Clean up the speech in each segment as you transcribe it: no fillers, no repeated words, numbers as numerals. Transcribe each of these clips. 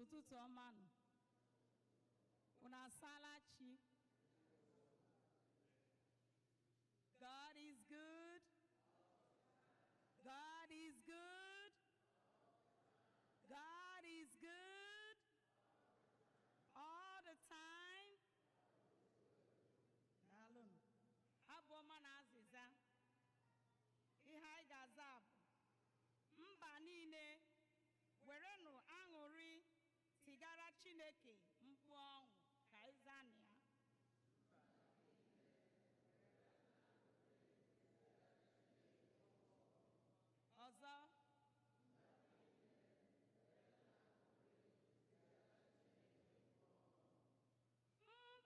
Ụtụtụ ọma nụ. Unu asaala chi? God is good. God is good. God is good. All the time. Daalụnụ. Abụ ọma na azịza. Ihe anyị ga-aza bụ mba niile werenụ aṅụrị tigara Chineke mkpu ọṅụ ka anyị zaa na ya. Ọzọ.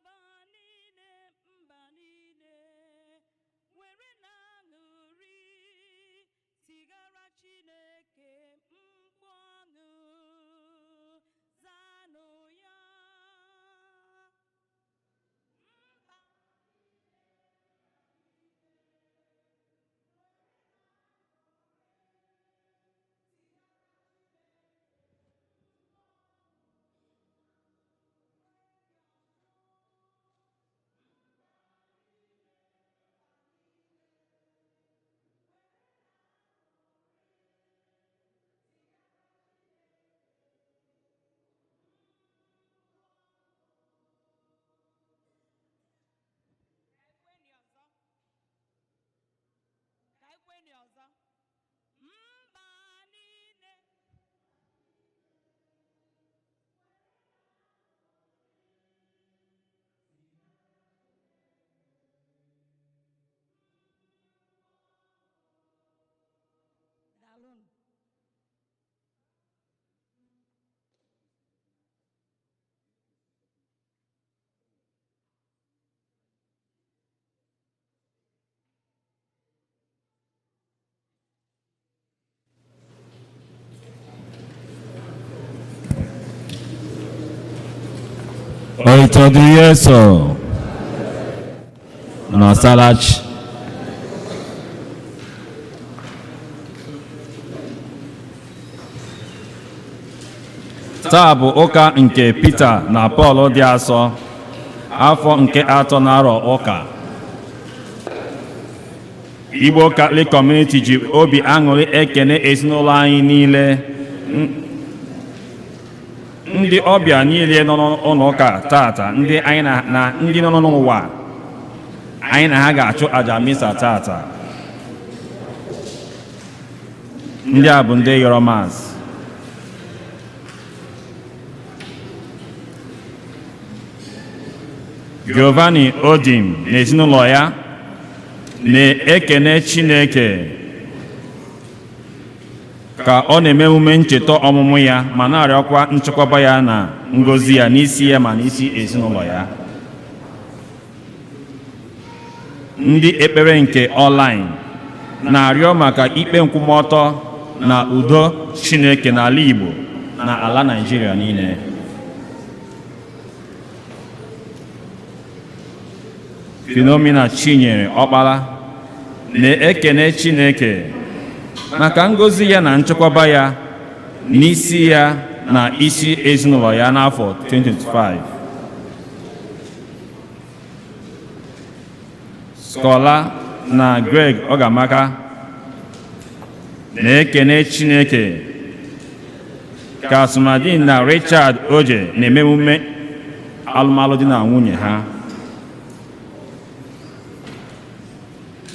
Mba niile, mba niile, were na-aṅụrị tigara Chineke mkpu ọṅụ, zanụ ya. Mba. Ka anyị kweni ọzọ. Mba niile. Daalụnụ. Otito dịrị Jesu. Na Salachi. Taa bụ ụka nke Pita na Pọl dị asọ, afọ nke atọ n'arọ ụka. Igbo Catholic Community ji obi aṅụrị ekene ezinụlọ anyị niile, ndị ọbịa niile nọ n'ụlọ ụka tata, ndị anyị na ndị nọ n'ụwa anyị na ha ga-achụ aja misa tata. Ndị a bụ ndị yọrọ mass. Giovanni Odim na ezinụlọ ya na-ekene Chineke ka ọ na-eme emume ncheta ọmụmụ ya ma na-arịọkwa nchekwaba ya na ngọzi ya n'isi ya ma n'isi ezinụlọ ya. Ndị ekpere nke online na-arịọ maka ikpe nkwụmọtọ na udo Chineke n'ala Igbo na ala Naịjirịa niile. Philomena Chinyere Ọkpara na-ekene Chineke maka ngọzi ya na nchekwaba ya n'isi ya na isi ezinụlọ ya n'afọ 2025. Skola na Greg Ogamaka na-ekene Chineke ka Sumadin na Richard Oje na-eme emume alụmalụ di na nwunye ha.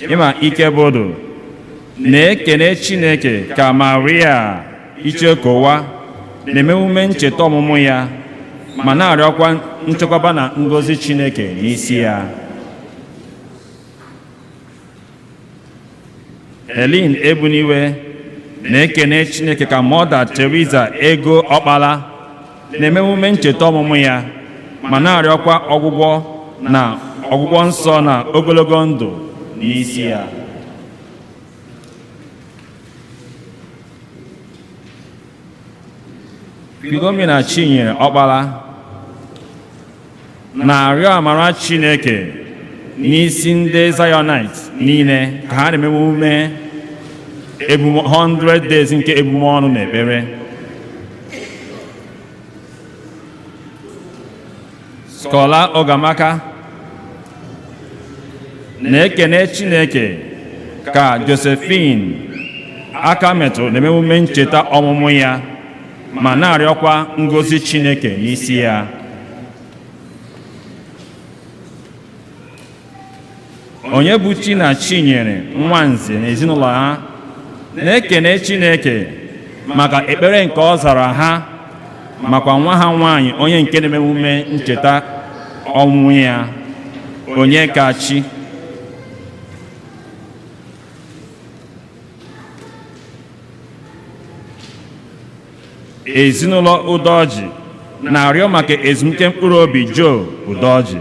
Ịma Ikebodo na-ekene Chineke ka Maria Ichekowa na-eme emume ncheta ọmụmụ ya ma na-arịọkwa nchekwaba na ngọzi Chineke n'isi ya. Helen Ebuniwe na-ekene Chineke ka Mother Teresa Ego Ọkpara na-eme emume ncheta ọmụmụ ya ma na-arịọkwa ọgwụgwọ na ọgwụgwọ nsọ na ogologo ndụ n'isi ya. Philomena Chinyere Ọkpara na-arịọ amara Chineke n'isi ndị Zionite niile ka ha na-eme emume 100 days nke ebume ọnụ na ekpere. Skola Ogamaka na-ekene Chineke ka Josephine aka metụrụ na emume ncheta ọmụmụ ya, ma na-arịọkwa ngozi Chineke n'isi ya. Onye bụ chi na Chinyere Nwanze na ezinụlọ ha na-ekene Chineke maka ekpere nke ọ zara ha, makwa nwa ha nwaanyị onye nke na-eme emume ncheta ọnwụ ya, Onyekachi. Ezinụlọ Udoji na-arịọ maka ezumike mkpụrụ obi Joe Udoji.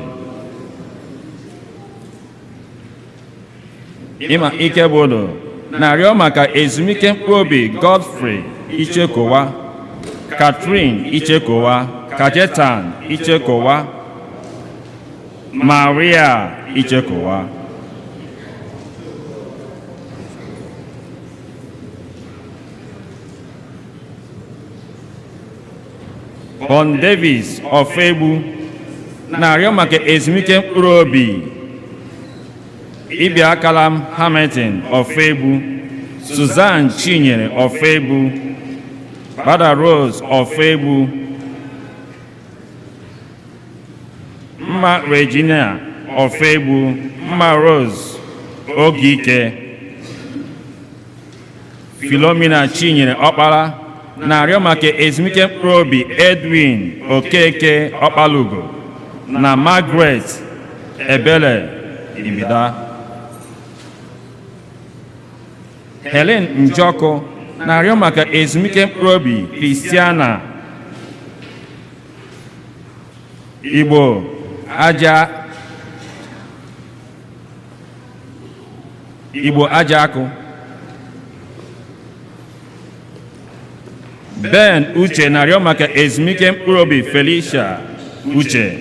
Ịma Ikebodo na-arịọ maka ezumike mkpụrụ obi Godfrey Ichekowa, Catherine Ichekowa, Kajetan Ichekowa, Maria Ichekowa. Bon Davis Ofegbu na-arịọ maka ezumike mkpụrụ obi Ibia Kalam Hamilton Ofegbu, Suzanne Chinyere Ofegbu, Bada Rose Ofegbu, Mma Regina Ofegbu, Mma Rose Ogike. Philomena Chinyere Ọkpara na-arịọ maka ezumike mkpụrụ obi Edwin Okeke Ọkpalugo na Margaret Ebele Ibida. Helen Njọkụ na-arịọ maka ezumike mkpụrụ obi Christiana Igbo Aja Igbo Ajakụ. Ben Uche na-arịọ maka ezumike mkpụrụ obi Felicia Uche.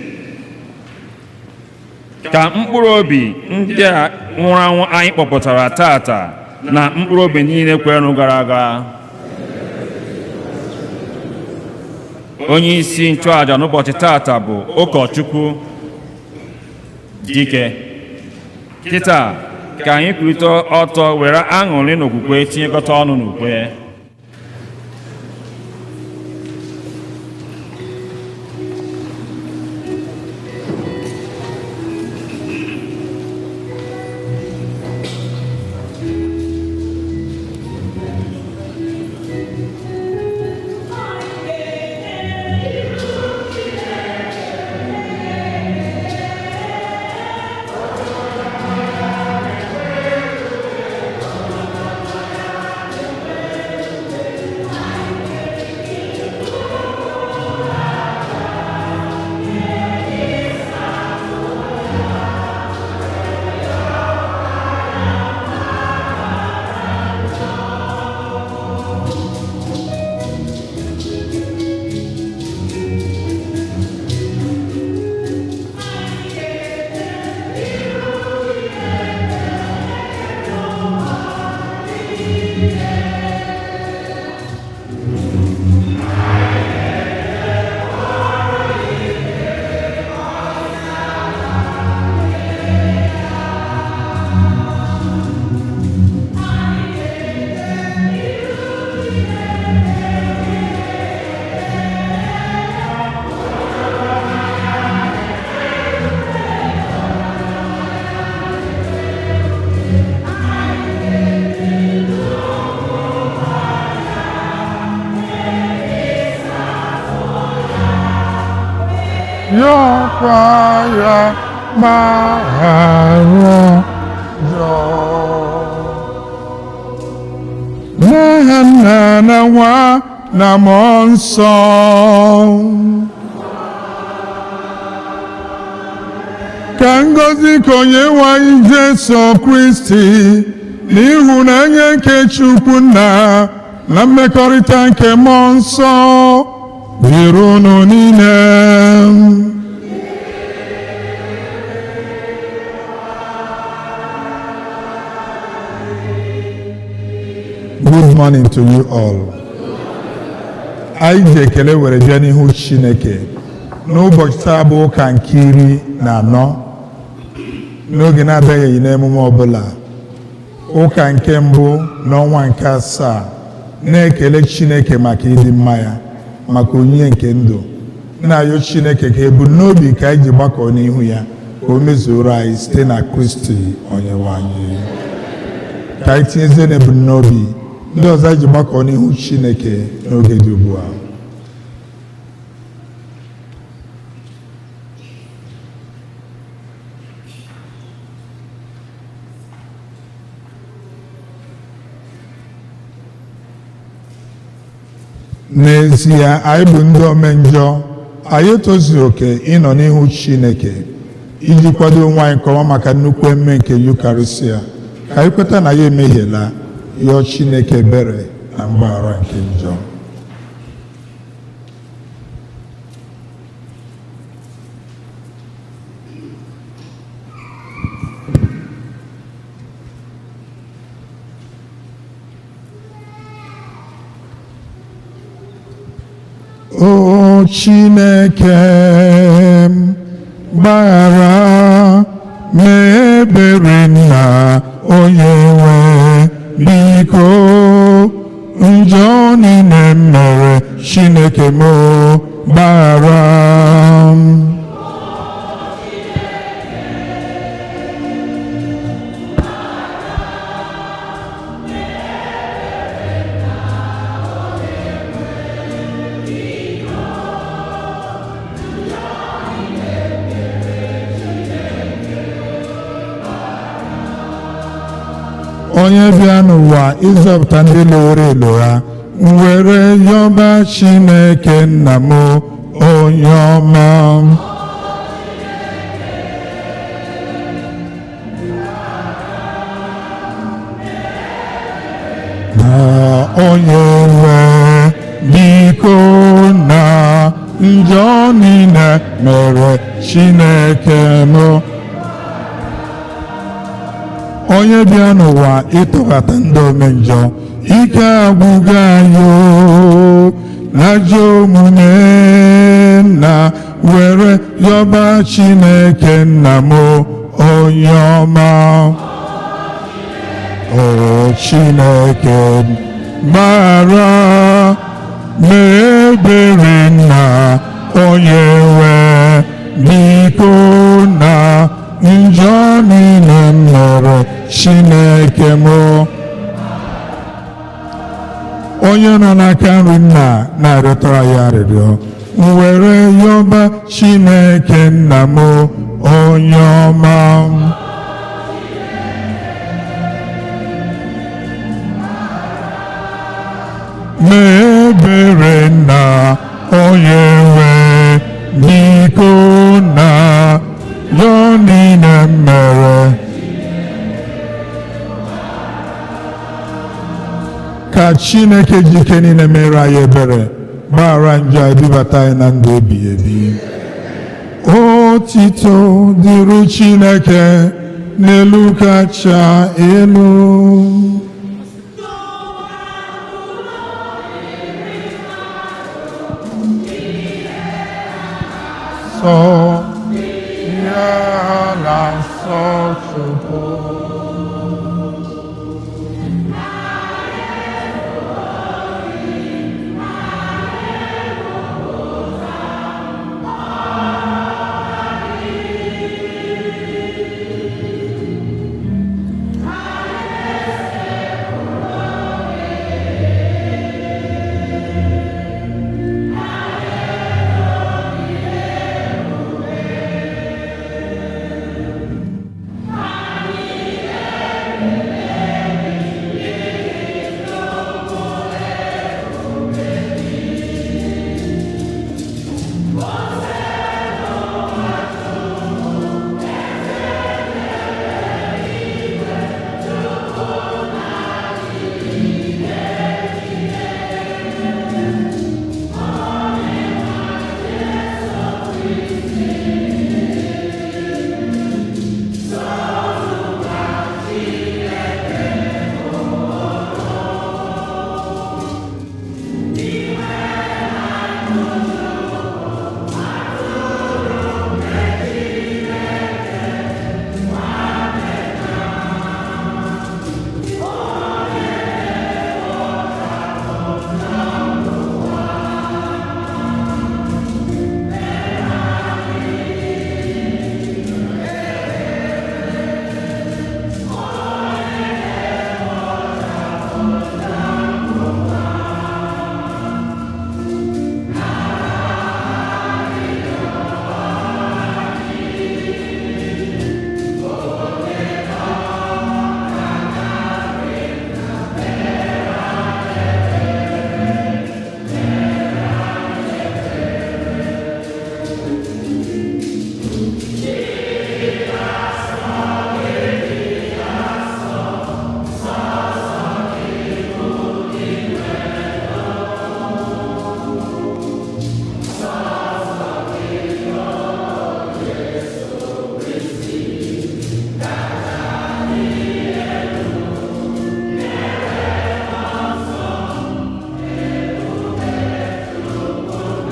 Ka mkpụrụ obi ndị a nwụrụ anwụ anyị kpọpụtara tata na mkpụrụ obi niile kwerenụ gara aga. Onye isi nchụaja n'ụbọchị tata bụ ụkọchukwu Dike. Kịta ka anyị kwurịta ọtọ were aṅụrị na okwukwe tinyekọta ọnụ n'ukwe. Yọkwa ya gbaghara njọ. N'aha Nna na Nwa na Mmụọ Nsọ. Ka ngọzi nke Onyenwe anyị Jesu Kristi na ịhụnanya nke Chukwu Nna na mmekọrịta nke Mmụọ Nsọ dịrị unu niile. Good morning to you all. Anyị ji ekele were bịa n'ihu Chineke. N'ụbọchị taa bụ ụka nke 14 n'oge na-abịaghị n'emume ọbụla, ụka nke mbụ n'ọnwa nke 7, na-ekele Chineke maka ịdị mma ya, maka onyinye nke ndụ, na-ayọ Chineke ka ebumnobi nke anyị ji gbakọ n'ihu ya ka o mezuoro anyị site na Kristi Onyenwe anyị. Ka anyị tinyezie n'ebumnobi ndị ọzọ anyị ji gbakọ n'ihu Chineke n'oge dị ugbu a. N'ezie, anyị bụ ndị omenjọ, anyị etozughị oke ịnọ n'ihu Chineke. Iji kwado onwe anyị nke ọma maka nnukwu emume nke Yukarịsịa, ka anyị kweta na ya emehiela, yọọ Chineke ebere na mgbaghara nke njọ. O Chineke m, gbaghara, mee ebere nna onye nwe, biko njọ niile m mere, Chineke m, gbaghara m. Onye bịa n'ụwa ịzọpụta ndị lowere elo ha, were yọba Chineke nna m onye ọma. Na onye nwe, biko na njọ niile mere, Chineke m. Onye bịa n'ụwa ịtọghata ndị omenjọ, ike agwụgo anyị na ajọ omume na were yọba Chineke nna m onye ọma. O Chineke gbaghara, mee ebere nna onye nwe, biko na njọ niile m mere, Chineke m. Onye nọ n'aka nri nna na-arịọtara ya arịrịọ, were yọba Chineke nna m onye ọma. Mee ebere nna onye nwe, biko na njọ niile m mere. Ka Chineke ji ike niile mere anyị ebere, gbaghara njọ anyị, dubata anyị na ndụ ebighị ebi. Otito dịrị Chineke n'elu kacha elu. Sọ ya na nsọ Chukwu.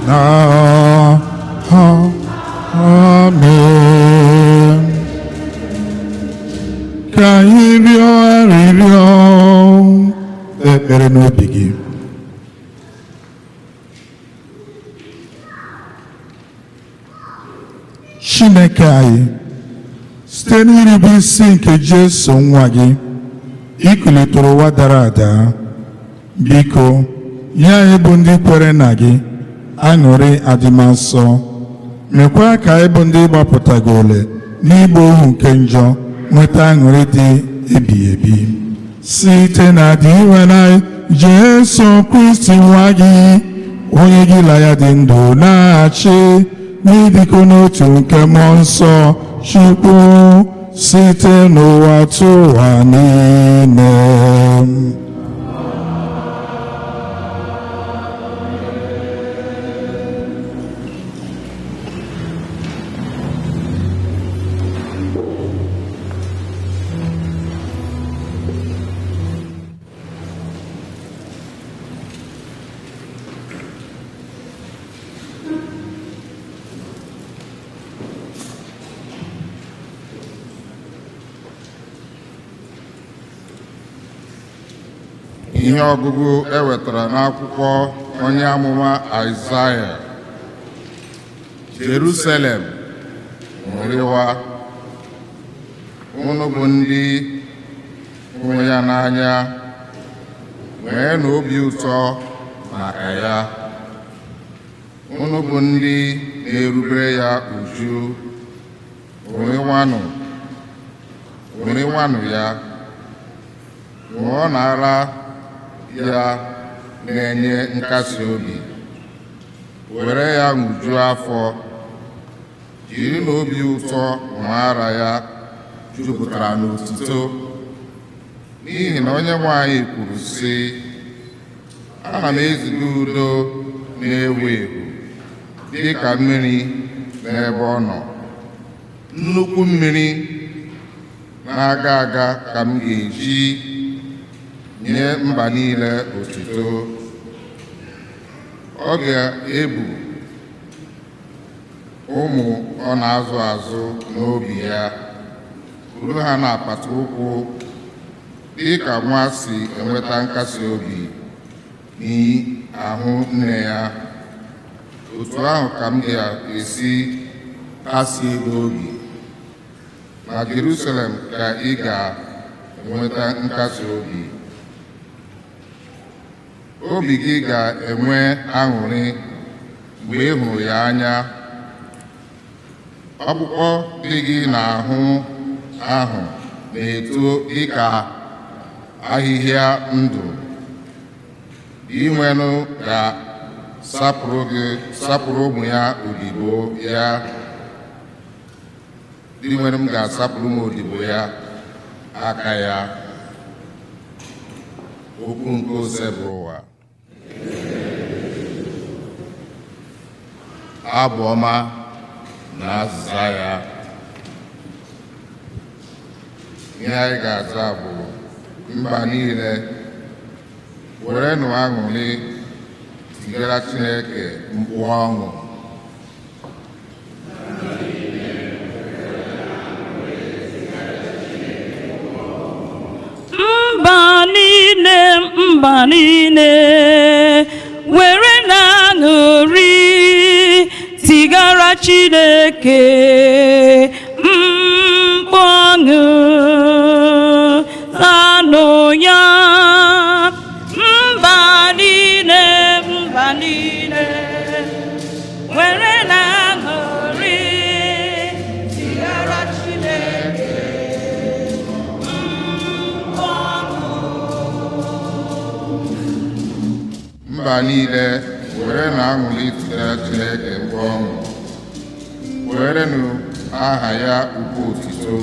Na ha. Amen. Ka anyị rịọ arịrịọ. Ekpere n'obi gị. Chineke anyị, site n'irube isi nke Jesu nwa gị, ikulitere ụwa dara ada. Biko, nye anyị bụ ndị kwere na gị aṅụrị adịmasọ. Mekwa ka anyị bụ ndị gbapụtagole n'igba ohu nke njọ nweta aṅụrị dị ebighị ebi. Site na Dinwenụ Jesu Kristi nwa gị, onye gị na ya dị ndụ na-achị n'ịdịkọ n'otu nke mmụọ nsọ Chukwu, site n'ụwa tụwa niile. Ihe ọgụgụ e wetara n'akwụkwọ onye amụma Aịzaya. Jerusalem, ṅụrịwa, unu bụ ndị hụrụ ya n'anya, nweenụ obi ụtọ maka ya. Unu bụ ndị na-erubere ya uju, ṅụrịwanụ ya, ṅụọ n'ara ya na-enye nkasi obi, were ya ṅụjuo afọ, jiri n'obi ụtọ ṅụọ ara ya jupụtara n'otuto. N'ihi na Onyenwe anyị kwuru sị, ana m eziga udo na-ewu ewu dịka mmiri n'ebe ọ nọ. Nnukwu mmiri na-aga aga ka m ga-eji nye mba niile otuto. Ọ ga-ebu ụmụ ọ na-azụ azụ n'obi ya, buru ha n'apata ụkwụ dịka nwa si enweta nkasi obi n'ahụ nne ya. Otu ahụ ka m ga-esi kasie gị obi. Na Jerusalem ka ị ga-enweta nkasi obi. Obi gị ga-enwe aṅụrị mgbe ị hụrụ ya anya. Ọkpụkpọ dị gị n'ahụ ahụ na-eto dịka ahịhịa ndụ. Dinwenụ ga-asapụrụ ụmụ ya odibo ya. Dinwenụ m ga-asapụrụ m odibo ya aka ya. Okwu nke Osebụrụwa. Abụ ọma na azịza ya. Ihe anyị ga-aza bụ mba niile, werenụ aṅụrị tigara Chineke mkpu ọṅụ. Mba niile, mba niile, were na-aṅụrị tigara Chineke mkpu ọṅụ. Zanụ ya. Mba niile, mba niile, were na-aṅụrị tigara Chineke mkpu ọṅụ. Mba niile, were na-aṅụrị tigara Chineke mkpu ọṅụ. Werenụ aha ya ukwu otito.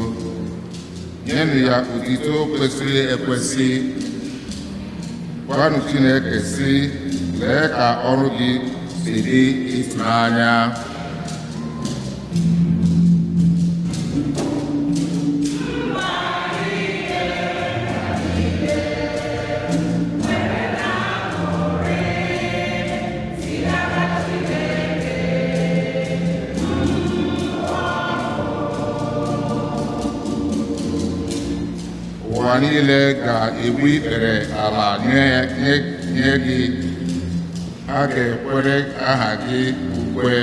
Nyenụ ya otito kwesịrị ekwesị. Gwanụ Chineke sị, lee ka ọrụ gị si dị ịtụnanya. Mba niile ga-egbu ikpere ala nye gị. Ha ga-ekwere aha gị ukwe.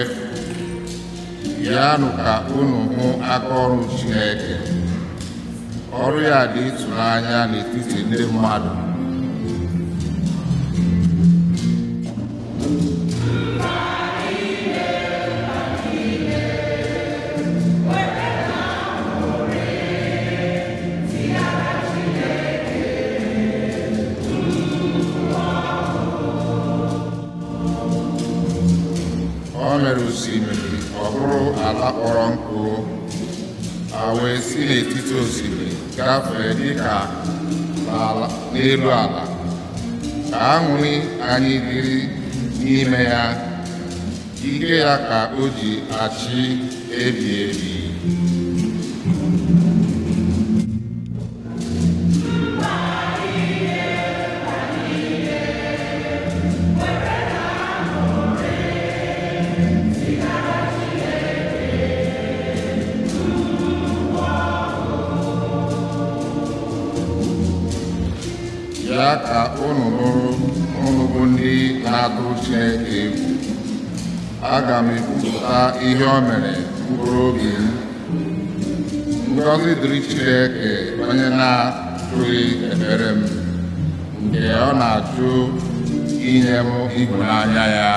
Bịanụ ka unu hụ aka ọrụ Chineke. Ọrụ ya dị ịtụnanya n'etiti ndị mmadụ. O mere osimiri ọ bụrụ ala kpọrọ nkụ, ha wee si n'etiti osimiri gafee dịka n'elu ala. Ka aṅụrị anyị dịrị n'ime ya, ike ya ka o ji achị ebi ebi. Ya ka unu nụrụ, unu bụ ndị na-atụ Chineke egwu. Aga m ekwupụta ihe o mere mkpụrụ obi m. Ngọzi dịrị Chineke onye na-atụghị ekpere m, nke ọ na-achụ inye m ịhụnanya ya.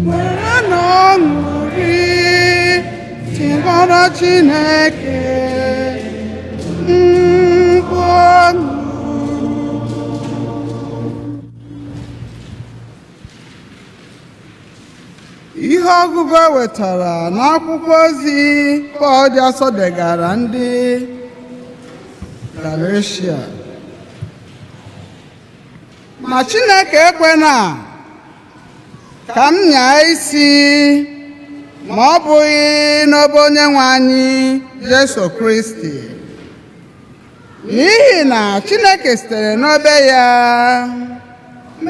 Were aṅụrị tigara Chineke mkpu ọṅụ. Ihe ọgụgụ e wetara n'akwụkwọ ozi Pọl dị asọ degara ndị Galatia. Ma Chineke ekwena ka m nyaa isi, ma ọ bụghị n'obe onye nwe anyị Jesu Kristi, n'ihi na Chineke sitere n'obe ya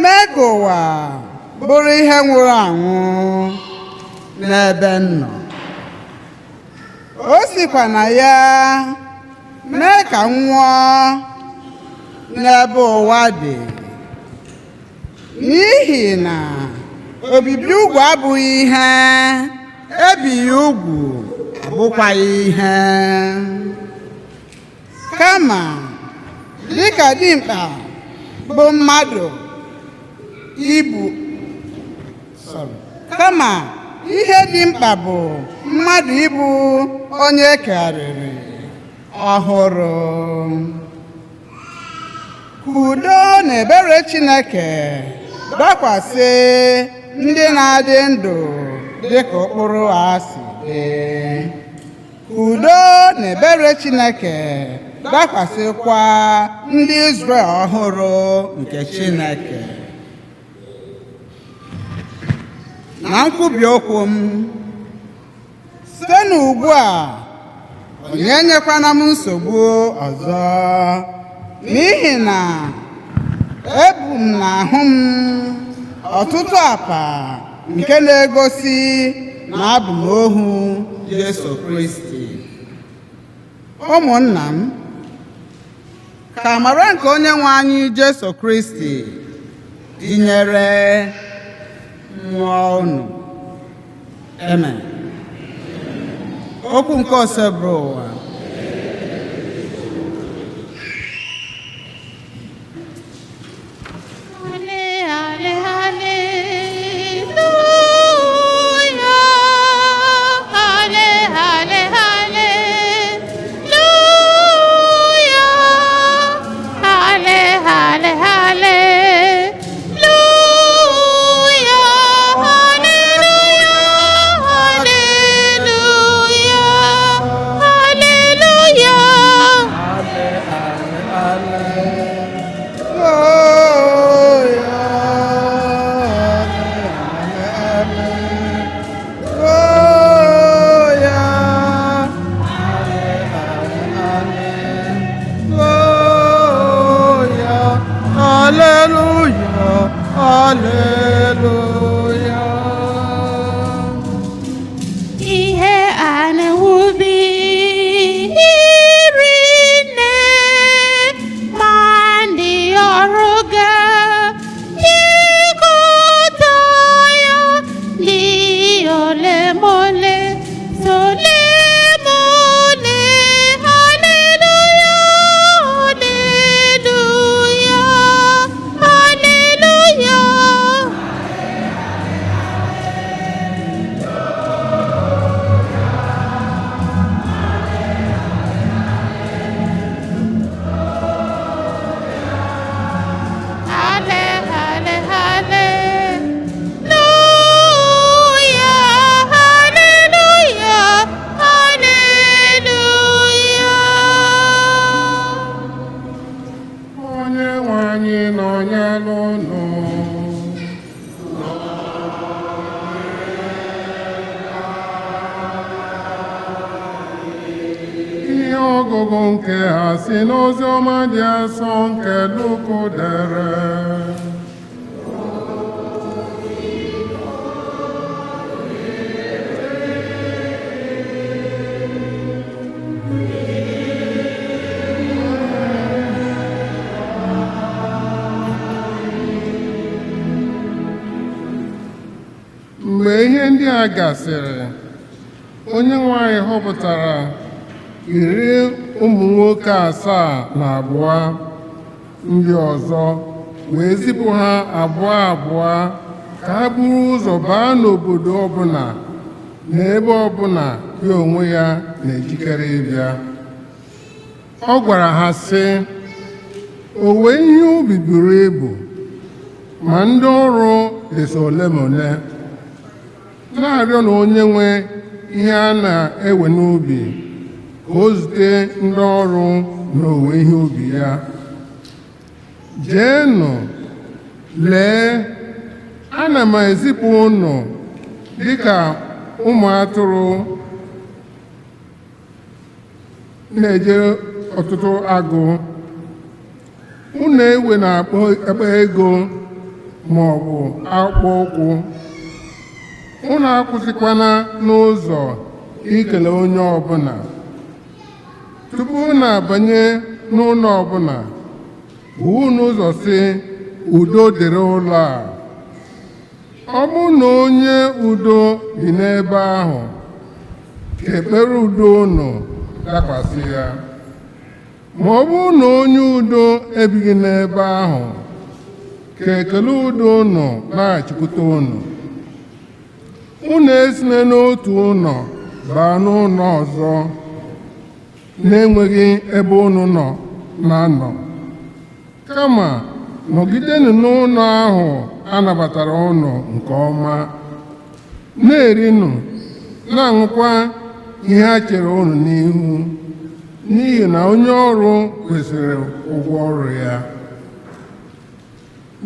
mee ka ụwa bụrụ ihe nwụrụ anwụ n'ebe m nọ. O sikwa na ya mee ka m nwụọ n'ebe ụwa dị, n'ihi na obibi ugwu abụghị ihe, ebighị ugwu abụkwaghị ihe, kama dịka dimkpa bụ mmadụ ibu, sorry, kama ihe dị mkpa bụ mmadụ ịbụ onye ekegharịrị ọhụrụ. Ka udo na ebere Chineke dakwasị ndị na-adị ndụ dịka ụkpụrụ a si dị. Ka udo na ebere Chineke dakwasịkwa ndị Izrel ọhụrụ nke Chineke. Na nkwubi okwu m, site n'ugbu a, onye nyekwana m nsogbu ọzọ, n'ihi na ebu m n'ahụ m ọtụtụ apa nke na-egosi na abụ m ohu Jesu Kristi. Ụmụnna m, ka amara nke onye nwe anyị Jesu Kristi dịnyere mmụọ unu. Amen. Okwu nke Osebụrụwa. Ale, ale, aleluya. Ale, ale, aleluya. Ale, ale, aleluya. Aleluya, aleluya, aleluya. Ọgụgụ nke a si n'oziọma dị asọ nke Luk dere. Mgbe ihe ndị a gasịrị, onye nwe anyị họpụtara 72 ụmụ nwoke ndị ọzọ wee zipụ ha abụọ abụọ ka ha buru ụzọ baa n'obodo ọbụla na ebe ọbụla ya onwe ya na-ejikere ịbịa. Ọ gwara ha sị, owuwe ihe ubi buru ibu, ma ndị ọrụ dịsị ole ma ole. Na-arịọ na onye nwe ihe a na-ewe n'ubi ka o zute ndị ọrụ n'owuwe ihe ubi ya. Jeenụ, lee, ana m ezipụ unu dịka ụmụ atụrụ na-eje ọtụtụ agụ. Unu ewe na-akpa ego ma ọ bụ akpụkpọ ụkwụ. Unu akwụsịkwana n'ụzọ ikele onye ọbụla. Tupu unu abanye n'ụlọ ọbụla, buo unu ụzọ sị, udo dịrị ụlọ a. Ọ bụrụ na onye udo bi n'ebe ahụ, ka ekpere udo unu dakwasị ya. Ma ọ bụrụ na onye udo ebighị n'ebe ahụ, ka ekele udo unu laghachikwute unu. Unu esina n'otu ụlọ baa n'ụlọ ọzọ na-enweghị ebe unu nọ na-anọ, kama nọgidenụ n'ụlọ ahụ a nabatara unu nke ọma, na-erinụ na-aṅụkwa ihe a chere unu n'ihu, n'ihi na onye ọrụ kwesịrị ụgwọ ọrụ ya.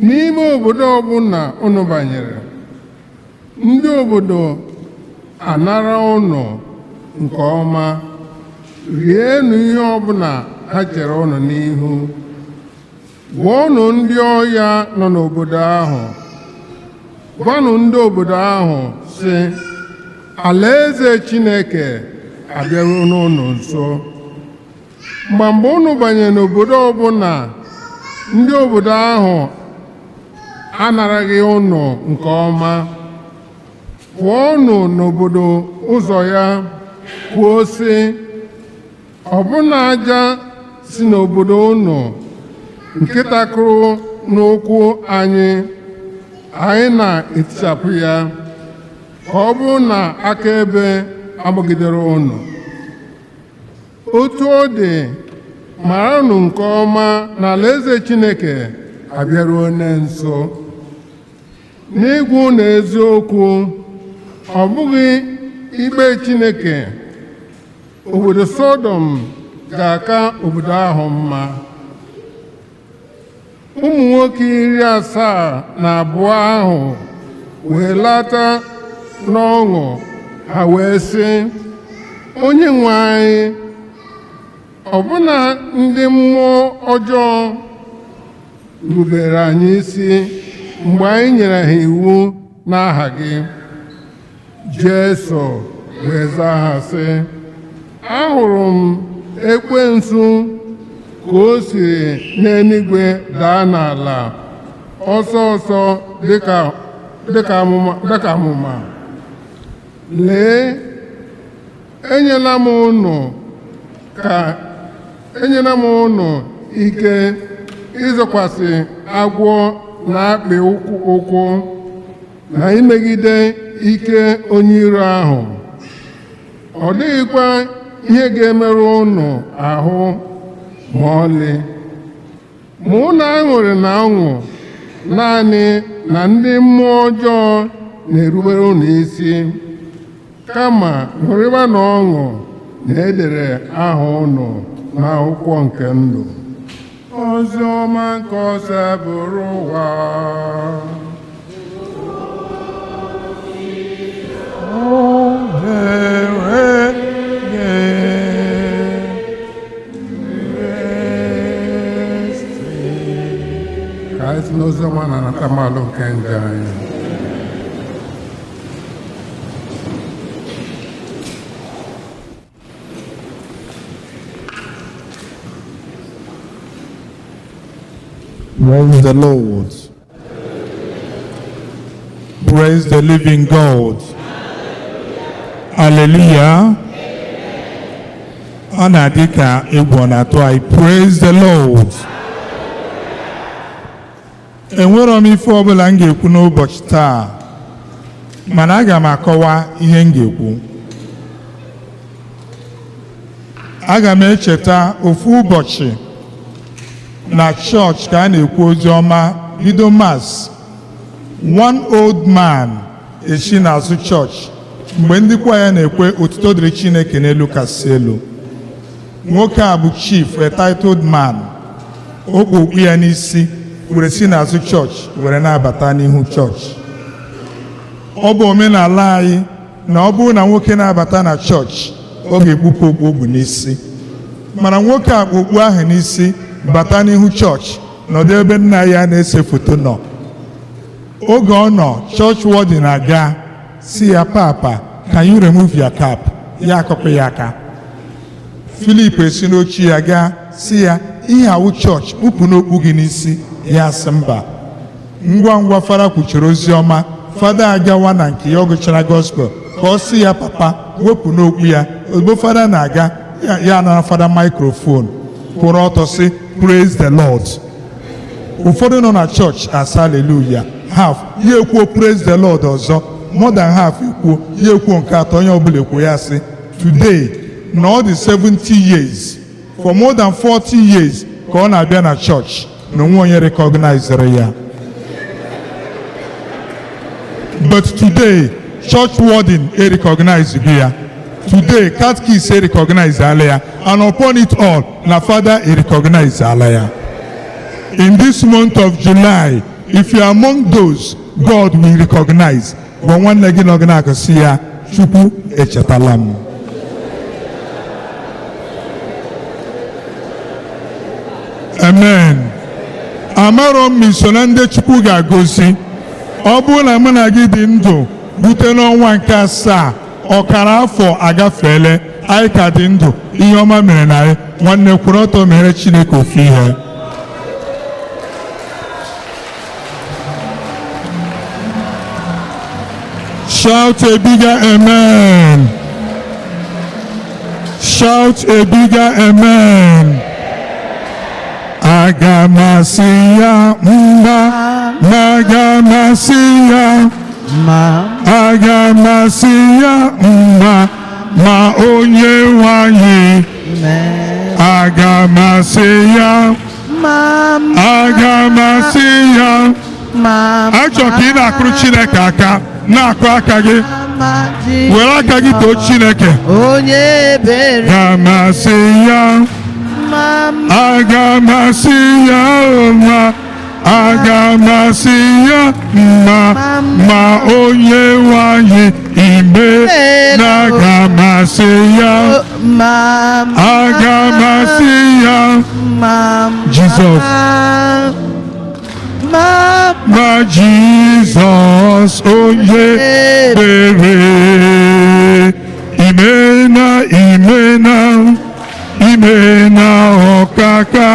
N'ime obodo ọbụla unu banyere, ndị obodo anara unu nke ọma, rienụ ihe ọbụla ha chere unu n'ihu. Gwọọnụ ndị ọya nọ n'obodo ahụ. Gwanụ ndị obodo ahụ sị, alaeze Chineke abịaruo n'ụnụ nso. Mgbe unu banyere n'obodo ọbụla, ndị obodo ahụ anaraghị unu nke ọma, pụọnụ n'obodo ụzọ ya kwuo sị, ọbụna aja si n'obodo unu nke takụrụ n'ụkwụ anyị, anyị na-etichapụ ya, ka ọ bụrụ na akaebe agbagidere unu. Otu ọ dị, maranụ nke ọma na alaeze Chineke abịaruo nso. N'ịgwa unu eziokwu, ọ bụghị ikpe Chineke, obodo Sọdọm ga-aka obodo ahụ mma. Ụmụ nwoke 72 ahụ wee lata n'ọṅụ, ha wee sị, onye nwe anyị, ọbụna ndị mmụọ ọjọọ rubere anyị isi mgbe anyị nyere ha iwu n'aha gị. Jesu wee zaa ha sị, ahụrụ m ekwensu ka o siri n'eluigwe daa n'ala ọsọ ọsọ dịka amụma. Lee, enyela m unu ike ịzọkwasị agwọ na akpị ụkwụ na imegide ike onye iro ahụ. Ọ dịghịkwa ihe ga-emerụ unu ahụ ma ọlị. Ma unu aṅụrị na ọṅụ naanị na ndị mmụọ ọjọọ na-erubere unu isi, kama ṅụrịba na ọṅụ na edere aha unu n'akwụkwọ nke ndụ. Ozi ọma nke Osebụrụwa. Ntamalụ nke njọ anyị. Praise the Lord. Praise the living God. Hallelujah. Ọ na-adị ka egwu ọ na-atụ anyị. Praise the Lord. Enwerọ m ife ọbụla m ga-ekwu n'ụbọchị taa, mana aga m akọwa ihe m ga-ekwu. Aga m echeta ofu ụbọchị na chọọchị ka a na-ekwu ozi ọma, bido Mass. One old man esi n'azụ chọọchị mgbe ndị kwaya na-ekwe otuto dịrị Chineke n'elu kasị elu. Nwoke a bụ chief, a titled man. O kpu okpu ya n'isi were si n'azụ chọọchị were na-abata n'ihu chọọchị. Ọ bụ omenala anyị na ọ bụrụ na nwoke na-abata na chọọchị, ọ ga-ekpupụ okpu o bu n'isi. Mana nwoke a kpu okpu ahụ n'isi bata n'ihu chọọchị, nọdụ ebe nna ya na-ese foto nọ. Oge ọ nọ, church warden aga si ya, "Papa, can you remove your cap?" Ya akọpụ ya aka. Filip esi n'oche ya gaa si ya, "Ihe awụ chọọchị, kpupụ n'okpu gị n'isi." Ya sị mba. Ngwa ngwa fada kwuchiri ozi ọma, fada agawa na nke ya. Ọ gụchara gospel ka ọ sị ya, "Papa, wepụ n'okpu ya." Ozugbo fada na-aga ya, ya anara fada microphone, kwụrụ ọtọ sị, "Praise the Lord." Ụfọdụ nọ na chọọchị asa hallelujah, half ya ekwuo praise the Lord ọzọ, more than half ekwuo, ya ekwuo nke atọ, onye ọbụla ekwuo. Ya sị today na ọ dị 70 years, for more than 40 years ka ọ na-abịa na chọọchị na onwe onye recognizere ya, but today church warden e recognize gị ya, today catechist e recognize ala ya, and upon it all na father e recognize ala ya. In this month of July, if you are among those God will recognize, gwa nwanne gị nọ gị na-akụsi ya, "Chukwu echetala m." Amen. Amarọ m iso na ndị Chukwu ga-agozi. Ọ bụrụ na mụ na gị dị ndụ rute n'ọnwa nke asaa, ọkara afọ agafeele, anyị ka dị ndụ, ihe ọma mere na anyị. Nwanne, kwụrụ ọtọ mere Chineke ofu ihe. Shout a bigger amen. Shout a bigger amen. Aga m asị ya mba, aga m asị ya, Ma aga m asị ya mba, ma onye nwe anyị. mee. Aga m asị ya, Ma aga m asị ya. Ma Achọ ka ị na-akụrụ Chineke aka, na-akụ aka gị, ma were aka gị too Chineke. Onye ebere. Aga m asị ya, Ma aga m asị ya mma, aga m asị ya mma, ma onye nwe anyị ime na aga m asị ya, ma aga m asị ya, ma Jizọs. Ma ma Jizọs onye ebere imena, imena, imena, ọkaka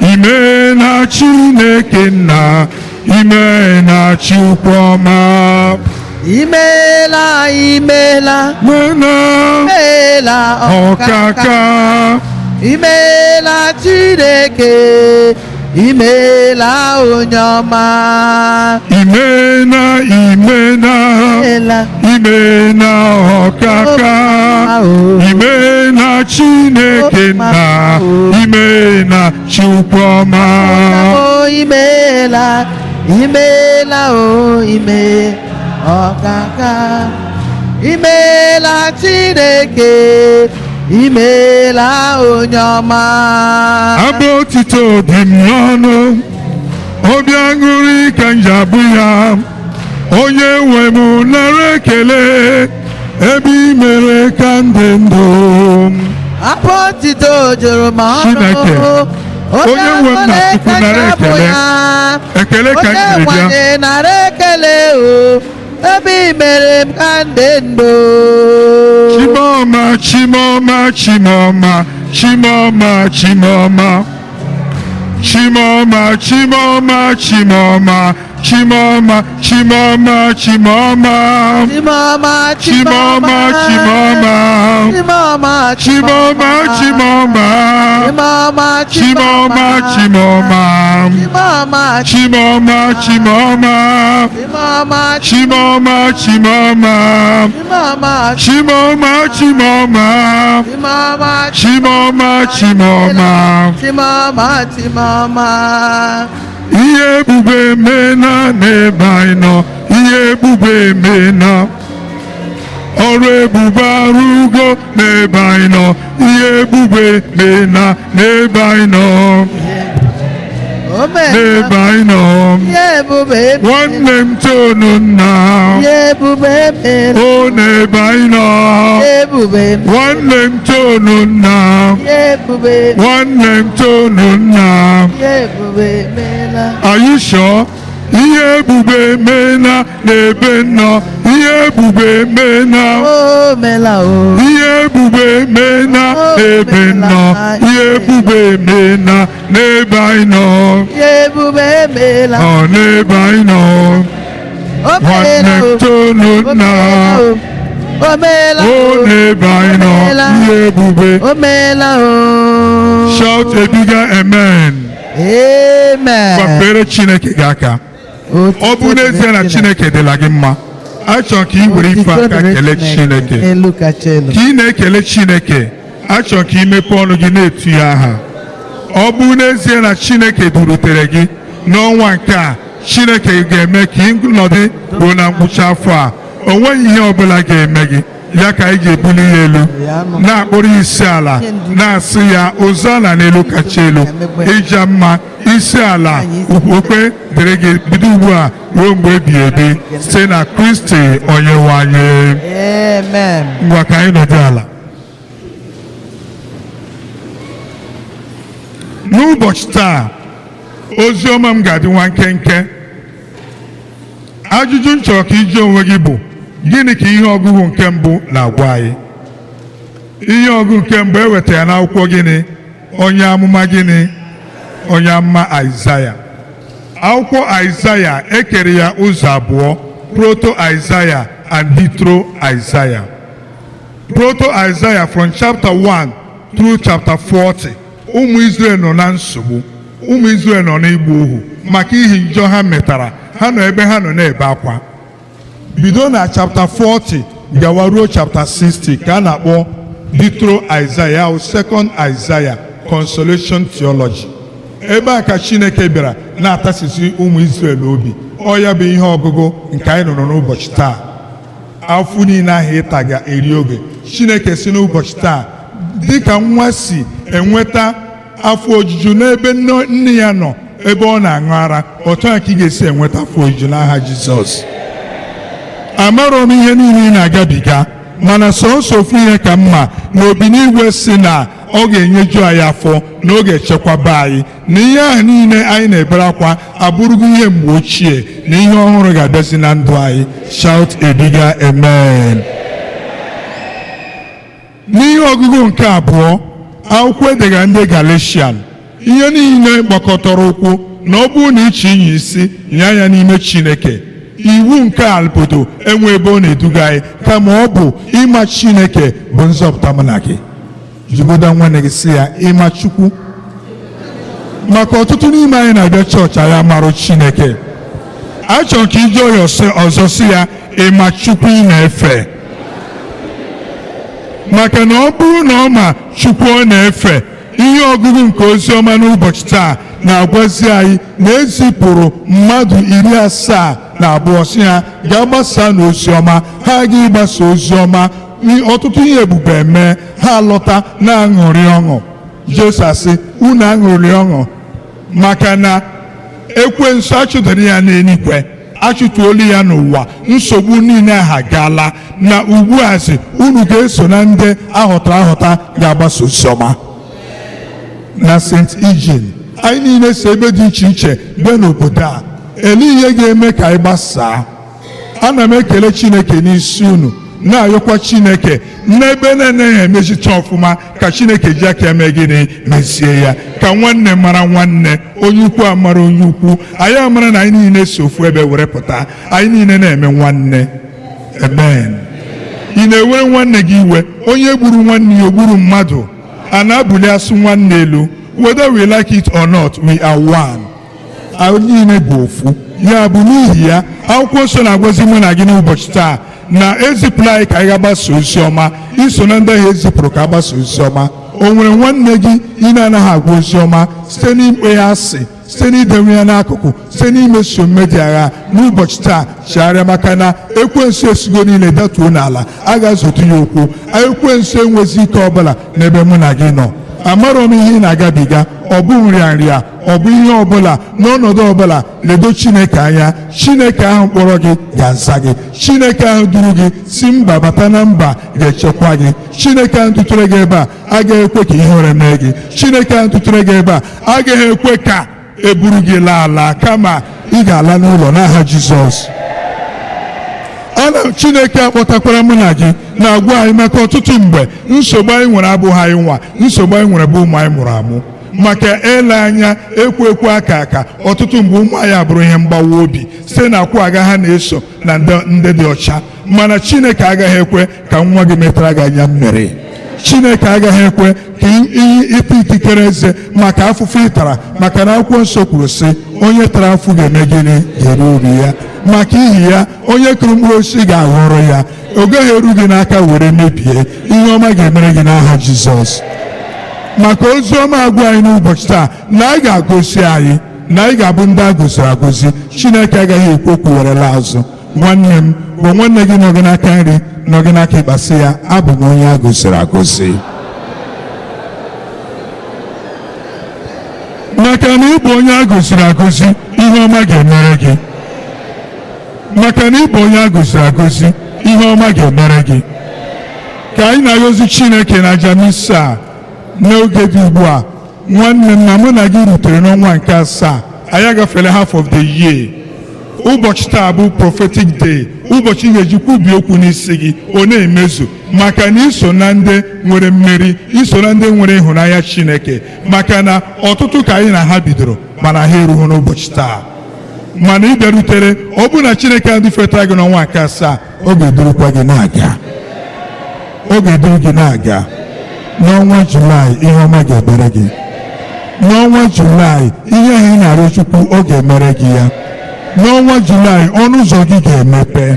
imena, Chineke nna imena, Chukwu ọma. Imeela, imeela. Mena. Imeela. Ọkaka. Imeela Chineke, imeela onye ọma. Imena, imena. Imeela. Imena, ọkaka imena, Chineke nna imena, Chukwu ọma. O imeela, imeela, o ime ọkaka, imeela Chineke, imeela onye ọma. Abụ otito dị m n'ọnụ, obi aṅụrị ka m ji abụ ya. Onye nwe m, nara ekele ebe ị mere ka m dị ndụ. Abụ otito juru m ọnụ. Chineke. Onye nwe m na Chukwu, nara ekele. Ekele ka m Onye jiri bịa. nwanyị, nara ekele o, ebe i mere m ka m dị ndụ. Chimoma, Chimoma, Chimoma, Chimoma, Chimoma, Chimoma, Chimoma, Chimoma, Chimoma, Chimoma, Chimoma. Chimoma. Chimoma, Chimoma. Chimoma. Chimoma, Chimoma. Chimoma. Chimoma, Chimoma. Chimoma. Chimoma, Chimoma. Chimoma. Chimoma, Chimoma. Chimoma. Chimoma, Chimoma. Chimoma. Chimoma, Chimoma. Chimoma, Chimoma. Ihe ebube mena n'ebe anyị nọ. Ihe ebube mena. Ọrụ ebube arụgo n'ebe anyị nọ. Ihe ebube mena n'ebe anyị nọ. O mena. N'ebe anyị nọ. Ihe ebube. Nwanne m, tonu nna. Ihe ebube mena. O n'ebe anyị nọ. Ihe ebube. Nwanne m, tonu nna. Ihe ebube. Nwanne m, tonu nna. Ihe ebube mena. Are you sure? Ihe ebube mena n'ebe nọ. Ihe ebube mena. O mela o. Ihe ebube mena n'ebe nọ. Ihe ebube mena n'ebe anyị nọ. Ihe ebube mela. Ọ n'ebe anyị nọ. O Nwanne mela m, o. tonu nna. O mela O o. n'ebe anyị nọ. Ihe ebube. O mela o. Shout a bigger amen. Amen. Gbapere Chineke gị aka. Ọ bụ n'ezie na Chineke dịla gị mma, achọrọ ka ị were ife aka kelee Chineke. Elu kacha elu. Ka ị na-ekele Chineke, achọrọ ka ị mepee ọnụ gị na-etu ya aha. Ọ bụ n'ezie na Chineke durutere gị n'ọnwa nke a, Chineke ga-eme ka ị nọdụ ruo na ngwụcha afọ a, o nweghị ihe ọbụla ga-eme gị. Ya ka anyị ga-ebuli ya elu, na-akpụrụ ya isi ala, na-asị ya ozana n'elu kacha elu. Ịja mma, isi ala, okpukpe dịrị gị bido ugbu a ruo mgbe ebighị ebi, site na Kristi onye nwe anyị. Amen. Ngwa, ka anyị nọdụ ala. N'ụbọchị taa, ozi ọma m ga-adị nwa nkenke. Ajụjụ m chọrọ ka iji onwe gị bụ: gịnị ka ihe ọgụgụ nke mbụ na-agwa anyị? Ihe ọgụgụ nke mbụ ewetara n'akwụkwọ gịnị? Onye amụma gịnị? Onye amụma Aịzaya. Akwụkwọ Aịzaya ekere ya ụzọ abụọ: proto Aịzaya and Deutero Aịzaya. Proto Isaiah, from chapter 1 through chapter 40, ụmụ Israel nọ na nsogbu. Ụmụ Israel nọ n'igbu ohu maka ihi njọ ha metara. Ha nọ ebe ha nọ na-ebe akwa. Bido na chapter 40 gawa ruo chapter 60 ka a na-akpọ Deutero Isaiah, o second Isaiah, consolation theology. Ebe a ka Chineke bịara na-atasisi ụmụ Israel obi. Ọ ya bụ ihe ọgụgụ nke anyị nụrụ n'ụbọchị taa. Afụ niile ahụ ịta ga-eri oge, Chineke si n'ụbọchị taa, dịka nwa si enweta afọ ojuju n'ebe nne ya nọ ebe ọ na-aṅụ ara, otu a ka ị ga-esi enweta afọ ojuju n'aha Jizọs. Amarọ m ihe niile ị na-agabiga, mana sọnsọ ofu ihe ka mma na obinigwe si na ọ ga-enyeju anyị afọ, na ọ ga-echekwaba anyị, na ihe ahụ niile anyị na-ebere akwa abụrụgo ihe mgbe ochie, na ihe ọhụrụ ga-abịazi na ndụ anyị. Shout a bigger amen. N'ihe ọgụgụ nke abụọ, akwụkwọ edegara ndị Galatian, ihe niile gbakọtara ụkwụ na ọ bụrụ na ịchị inye isi nye anya n'ime Chineke, iwu nke obodo enwe ebe ọ na-eduga anyị, kama ọ bụ ịma Chineke bụ nzọpụta mụ na gị. Jigoda nwanne gị, si ya, ịma Chukwu? Maka ọtụtụ n'ime anyị na-abịa chọọchị, anyị amarụ Chineke. Achọrọ ka ije ọya ọzọ, si ya, ịma Chukwu ị na-efe? Maka na ọ bụrụ na ọ ma Chukwu ọ na-efe, ihe ọgụgụ nke ozi ọma n'ụbọchị taa na-agwazi anyị na ezipụrụ mmadụ 72, si ha gaa gbasaa n'ozi ọma. Ha ga ịgbasa ozi ọma, ọtụtụ ihe ebube mee, ha lọta na-aṅụrị ọṅụ. Jesu asị, unu aṅụrị ọṅụ maka na ekwensu achụdara ya n'eluigwe, achụtuolu ya n'ụwa, nsogbu niile ahụ agaala, na ugbu a sị unu ga-eso na ndị ahọtara ahọta ga-agbasa ozi ọma na St. Eugene. Anyị niile si ebe dị iche iche bịa n'obodo a. Ele ihe ga-eme ka anyị gbasaa? Ana m ekele Chineke n'isi unu, na-ayọkwa Chineke n'ebe na-anaghị emezicha ọfụma, ka Chineke ji aka eme gịnị? Mezie ya, ka nwanne mara nwanne, onye ukwu amara onye ukwu. Anyị amara na anyị niile si ofu ebe were pụta, anyị niile na-eme nwanne. Amen. Ị na-ewere nwanne gị iwe? Onye gburu nwanne ya, o gburu mmadụ. A na-abụli asụ nwanne elu. Whether we like it or not, we are one. Anyị niile bụ ofu. Ya bụ, n'ihi ya, akwụkwọ nsọ na-agwazi mụ na gị n'ụbọchị taa na ezipụrụ anyị ka anyị ga-agbasa ozi ọma. Iso na ndị ahụ ezipụrụ ka agbasa ozi ọma. O nwere nwanne gị ị na-anaghị agwa ozi ọma, site n'ikpe ya asị, site n'idewe ya n'akụkụ, site n'imeso omume dị agha? N'ụbọchị taa, chegharịa, maka na ekwensu esigo niile datuo n'ala, a ga-azọtu ya okwu. Ekwensu enwezi ike ọbụla n'ebe mụ na gị nọ. Amarọ m ihe ị na-agabiga, ọ bụ nrịanrịa, ọ bụ ihe ọbụla, n'ọnọdụ ọbụla, ledo Chineke anya. Chineke ahụ kpọrọ gị ga-aza gị. Chineke ahụ duru gị si mba bata na mba ga-echekwa gị. Chineke ahụ dutere gị ebe a agaghị ekwe ka ihere mee gị. Chineke ahụ dutere gị ebe a agaghị ekwe ka eburu gị laa ala, kama ị ga-ala n'ụlọ n'aha Jizọs. Ana Chineke akpọtakwara mụ na gị na-agwa anyị, maka ọtụtụ mgbe nsogbu anyị nwere abụghị anyị nwa, nsogbu anyị nwere bụ ụmụ anyị mụrụ amụ. Maka ele anya ekwu ekwu aka aka, ọtụtụ mgbe ụmụ anyị abụrụ ihe mgbawa obi site na akwụ aga ha na-eso na ndị dị ọcha. Mana Chineke agaghị ekwe ka nwa gị metara gị anya mmiri. Chineke agaghị ekwe ka ịta ikikere eze maka afụfụ ị tara, maka na akwụkwọ nsọ kwuru sị, onye tara afụ ga-eme gịnị? Ga-eri uru ya. Maka ihi ya, onye kụrụ mkpụrụ osisi ga-aghọrọ ya. Ọ gaghị eru gị n'aka were mebie ihe ọma ga-emere gị n'aha Jizọs. Maka ozi ọma agwa anyị n'ụbọchị taa na anyị ga-agosi anyị na anyị ga-abụ ndị a goziri agozi. Chineke agaghị ekwu okwu werela azụ. Nwanne m, bụ nwanne gị nọ gị n'aka nri, nọ gị n'aka ịkpasị ya, abụ m onye a goziri agozi. Maka na ịbụ onye a goziri agozi, ihe ọma ga-emere gị. Maka na ịbụ onye a goziri agozi, ihe ọma ga-emere gị. Ka anyị na-agọzi Chineke na aja misa n'oge dị ugbu a. Nwanne m, na mụ na gị rutere n'ọnwa nke asaa, anyị agafela half of the year. Ụbọchị taa bụ prophetic day, ụbọchị ị ga-eji kwubi okwu n'isi gị, ọ na-emezu, maka na iso na ndị nwere mmeri, iso na ndị nwere ịhụnanya Chineke. Maka na ọtụtụ ka anyị na ha bidoro, mana ha erughị n'ụbọchị taa. Mana ị bịarutere, ọ bụ na Chineke a dufetara gị n'ọnwa nke asaa, ọ ga-edurukwa gị na-aga, ọ ga-eduru gị na-aga. N'ọnwa Julaị, ihe ọma ga-emere gị. N'ọnwa Julaị, ihe ahụ ị na-arịọ Chukwu, ọ ga-emere gị ya. N'ọnwa Julaị, ọnụ ụzọ gị ga-emepe.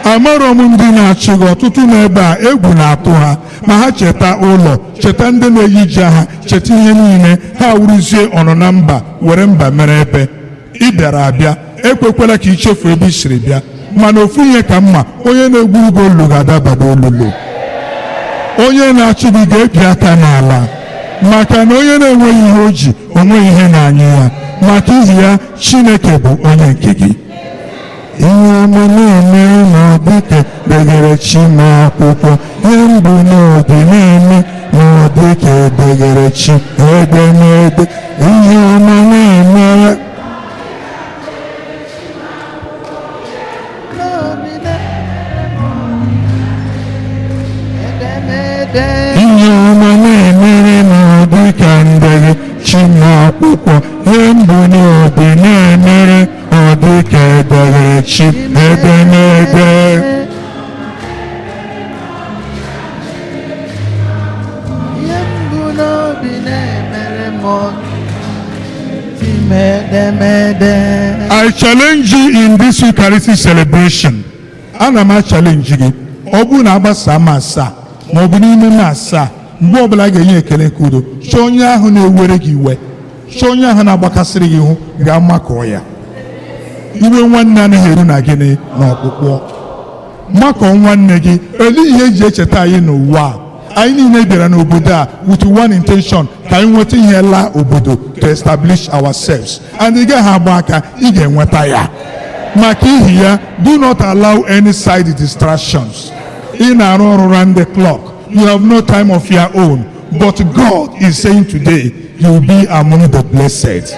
Amarọ m ndị na-achị gị. Ọtụtụ n'ebe a, egwu na-atụ ha ma ha cheta ụlọ, cheta ndị na-eyi ji ha, cheta ihe niile ha wuruzie ọnụ na mba were mba mere ebe ị bịara abịa. Ekwekwala ka ị chefuo ebe i siri bịa. Mana ofu ihe ka mma, onye na-egwuru gị olulu ga-adaba n'olulu, onye na-achị gị ga-ebi aka n'ala, maka na onye na-enweghị ihe o ji, o nweghị ihe na-anya ya. Maka ihi ya, Chineke bụ onye nke gị. Ihe ọma na-eme na ọdịka degere chi m akwụkwọ, ihe mbụ n'obi na-eme na ọdịka edegere chi edemede. Ihe ọma na-eme. Ihe ọma na-emere na ọdịka ndege chi m akwụkwọ, ihe mbụ n'obi na-emere ọdịka edegere chi edemede. Ihe mbụ n'obi na-emere m edemede. I challenge you in this Eucharistic celebration. Ana m challenge gị. Ọ bụrụ na agbasa m asaa, ma ọ bụ n'ime m asaa, mgbe ọbụla a ga-enye ekele nke udo, chọọ onye ahụ na-ewere gị iwe, chọọ onye ahụ na-agbakasịrị gị ihu, ga-amakọọ ya. Iwe nwanne anaghị eru na gịnị? Na ọkpụkpọ. Makọọ nwanne gị. Olee ihe eji echeta anyị n'ụwa a? Anyị niile bịara n'obodo a with one intention, ka anyị nweta ihe laa obodo, to establish ourselves, and ị gaghị agba aka, ị ga-enweta ya. Maka ihi ya, do not allow any side distractions. Ị na-arụ ọrụ round the clock, you have no time of your own. But God is saying today, you will be among the blessed.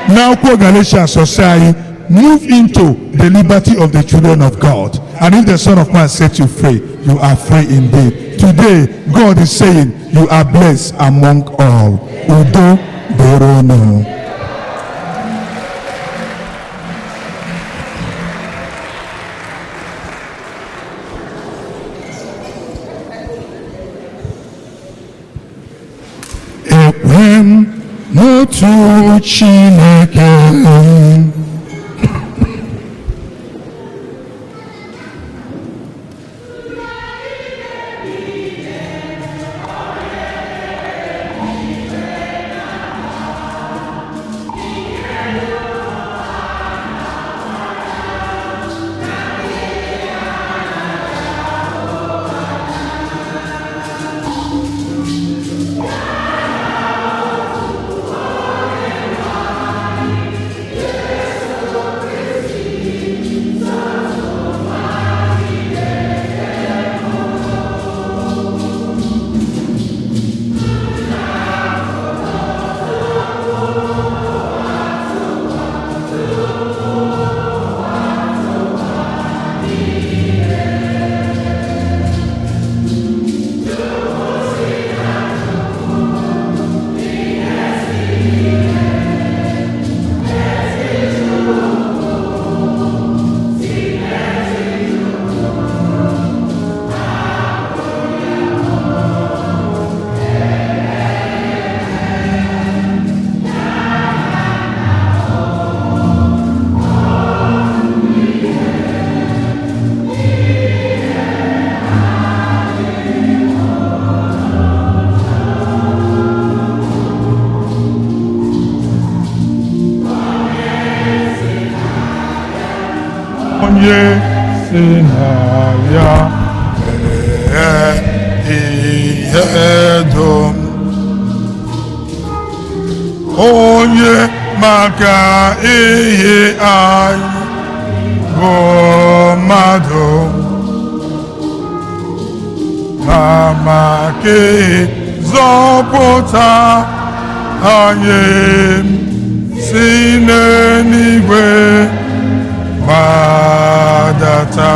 Now, Galatians society, move into the liberty of the children of God. And if the Son of Man sets you free, you are free indeed. Today, God is saying, you are blessed among all. Udo dịrị. Ekwe m n'otu Chineke. Onye si na ya mee ihe dum, onye maka ihe anyị bụ mmadụ, na maka ịzọpụta anyị si n'eluigwe gbadata.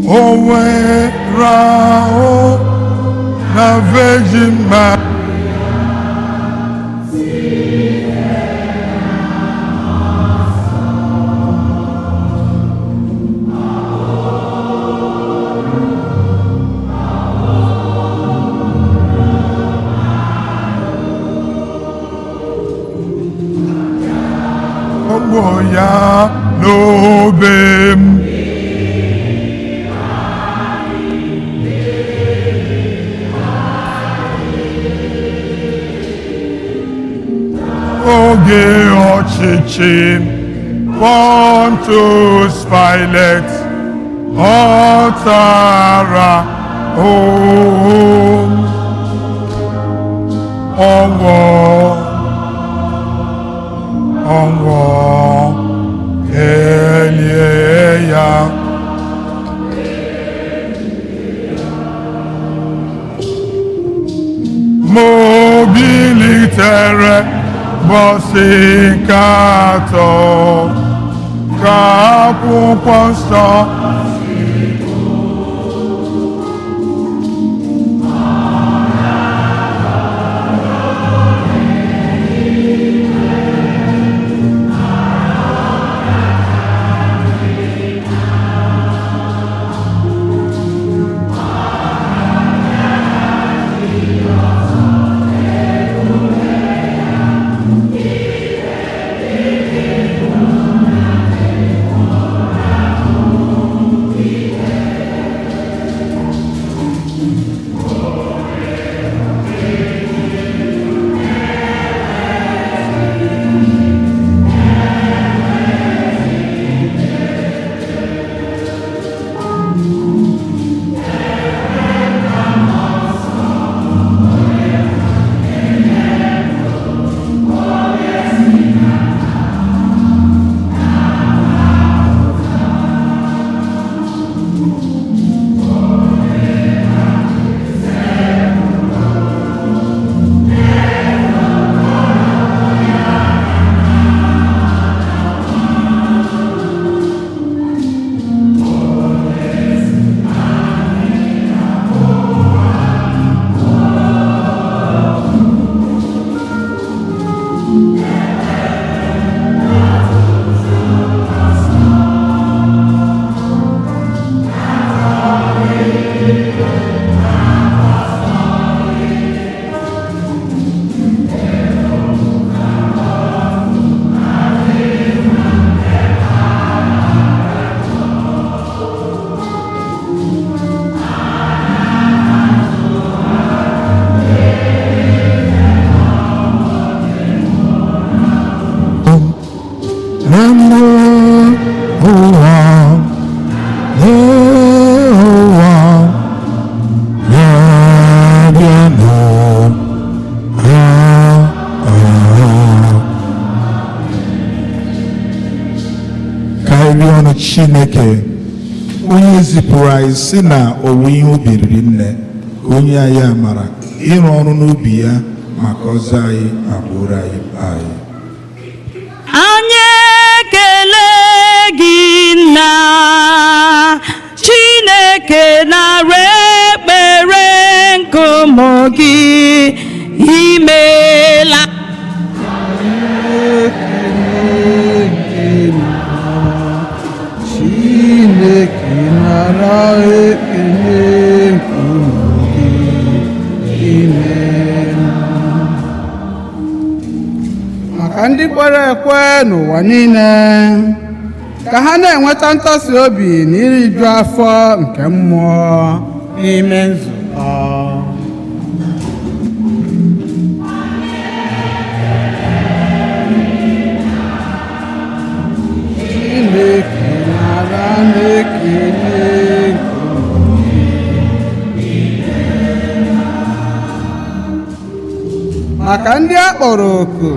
O were ahụ na Virgin Mary. Ọgbọ ya n'obe m. Oge ọchịchị Pontius Pilate, ọ tara ahụhụ, ọnwụ, ọnwụ, elie ya. Ma o bilitere ụbọchị nke atọ, ka akwụkwọ nsọ Chineke onye zipụrụ anyị si na owuwe ihe ubi riri nne ka onye anyị amara ịrụ ọrụ n'ubi ya maka ọzọ anyị ma gboro anyị mkpa anyị. Anyị ekele gị nna Chineke nara ekpere nke ụmụ gị imeela. Chineke nara ekele nke ụmụ gị imeela. Maka ndị kwere ekwe n'ụwa niile ka ha na-enweta ntasi obi na iriju afọ nke mmụọ n'ime nzukọ. Chineke nara na-ekele nke ụmụ gị. Maka ndị a kpọrọ oku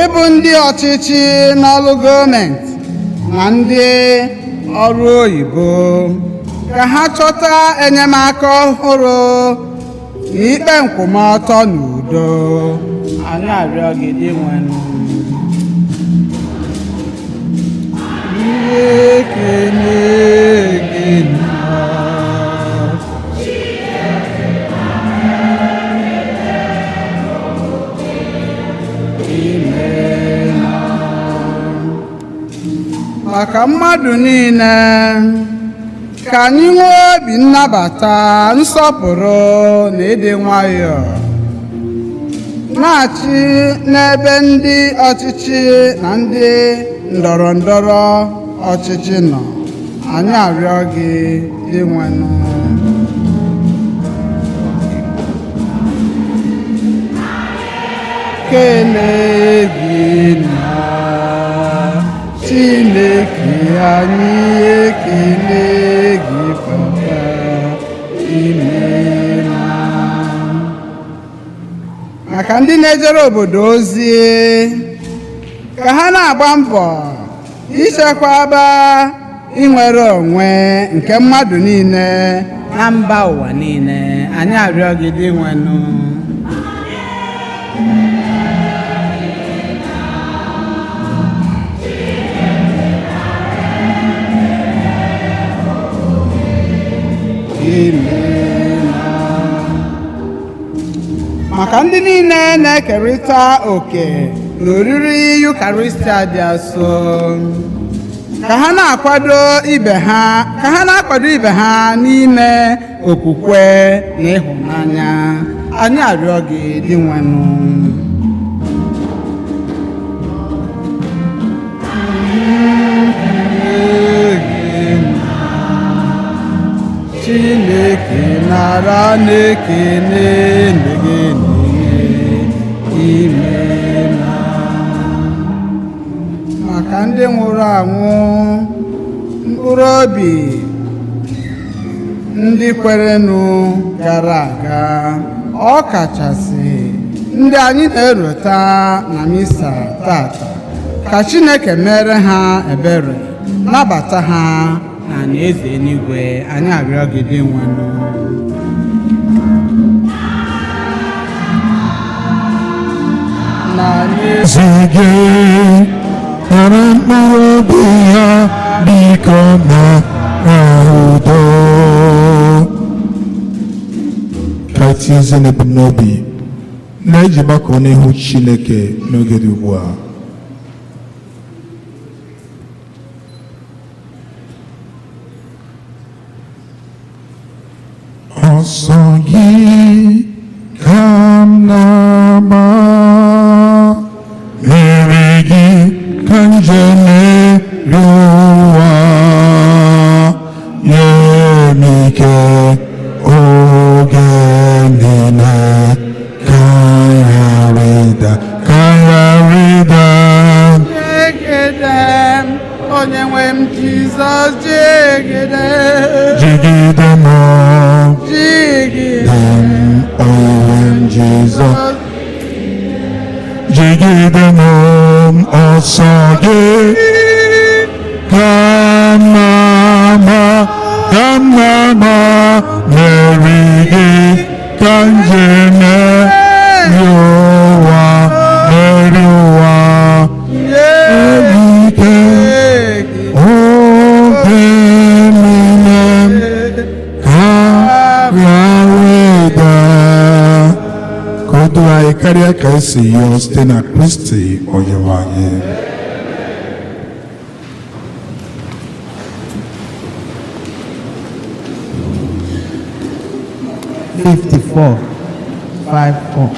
ịbụ ndị ọchịchị n'ọrụ gọọmenti na ndị ọrụ oyibo ka ha chọta enyemaka ọhụrụ na ikpe nkwụmọtọ na udo. Anyị arịọ gị Dinwenụ. Ekele gị nna. Imeela. Maka mmadụ niile ka anyị nwee obi nnabata, nsọpụrụ na ịdị nwayọọ na-achị n'ebe ndị ọchịchị na ndị ndọrọ ndọrọ ọchịchị nọ. Anyị arịọ gị Dinwenụ. Kele gị nna Chineke anyị ekele gị Papa imeela. Maka ndị na-ejere obodo ozi ka ha na-agba mbọ ichekwaba inwere onwe nke mmadụ niile na mba ụwa niile. Anyị arịọ gị Dinwenụ. Imeela. Maka ndị niile na-ekerịta òkè n'oriri Yukaristia dị asọ ka ha na-akwado ibe ha ka ha na-akwado ibe ha n'ime okwukwe na ịhụnanya. Anyị arịọ gị Dinwenụ. Chineke nara na-ekele gị imeela. Maka ndị nwụrụ anwụ, mkpụrụ obi ndị kwerenụ gara aga, ọ kachasị ndị anyị na-erota na misa tata, ka Chineke mere ha ebere, nabata ha na n'eze eluigwe. Anyị arịọ gị Dinwenụ. Na anyị Ezi gị nara mkpụrụ obi ya biko na udo. Ka anyị tinye ezi n'ebumnobi na-eji gbakọ n'ihu Chineke n'oge dị ugbu a. Ọsọ gị ka m na-agba, mere gị ka njem eri ụwa, nye m ike oge niile ka m ghara ịda, ka m ghara ịda. Jegede m, onye nwe m Jizọs, jegede. Jigide m, Jigide m, onye nwe m Jizọs. Jigide m ọsọ gị ka Ka m na-ama mmeri gị, ka m ji meri ụwa, meri ụwa. Ike oge niile ka ghara ka o doo anyị karịa ka esi yọọ site na Kristi Onyenwe anyị. 54, 5-4.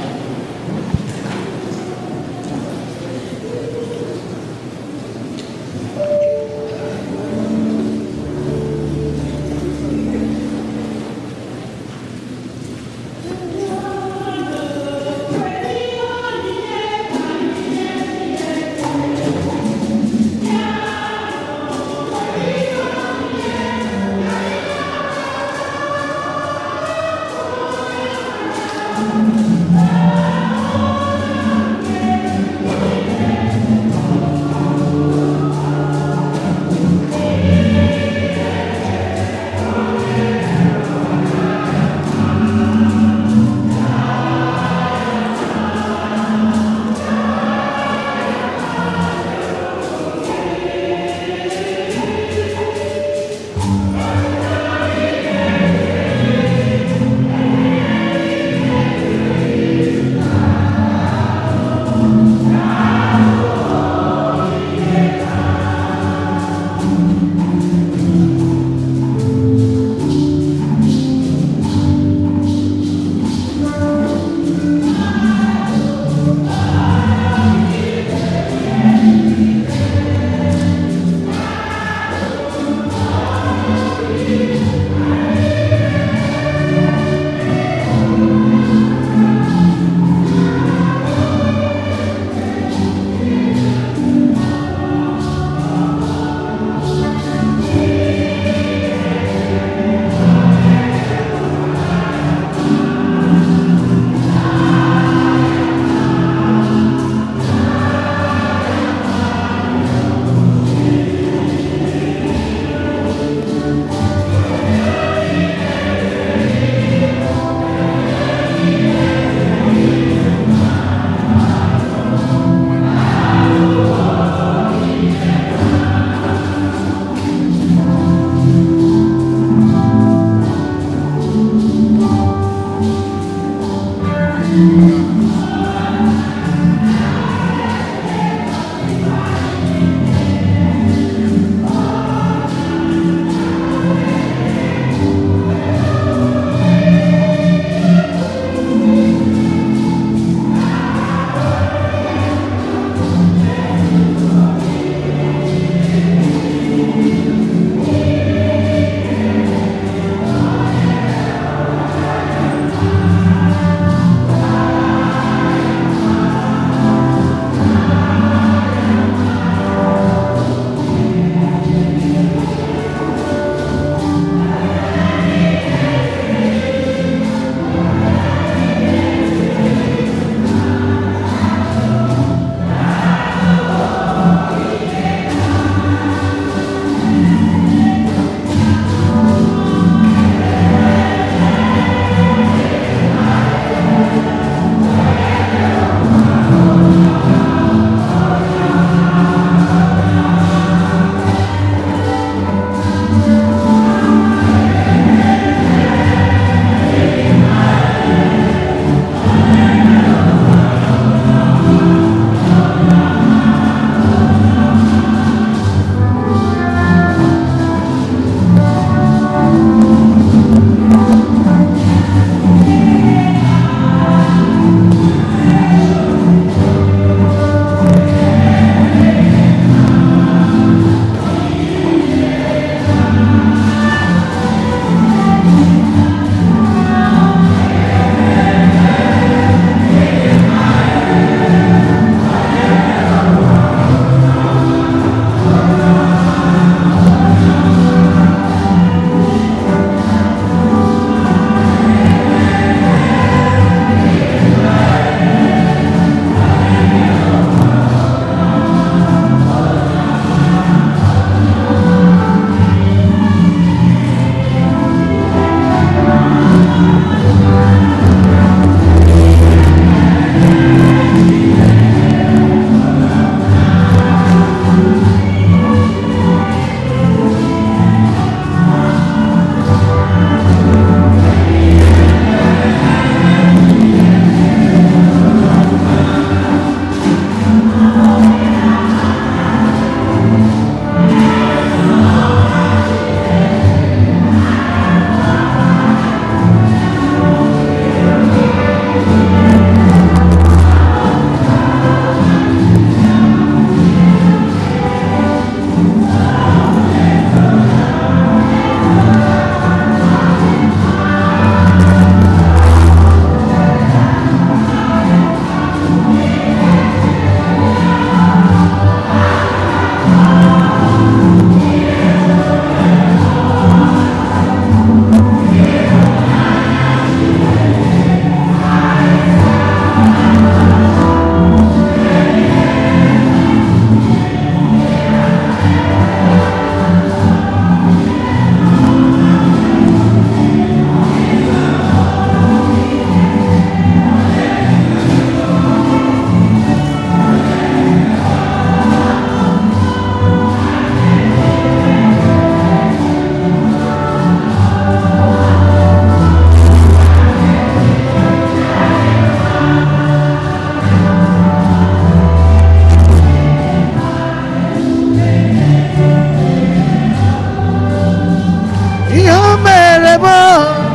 mere m.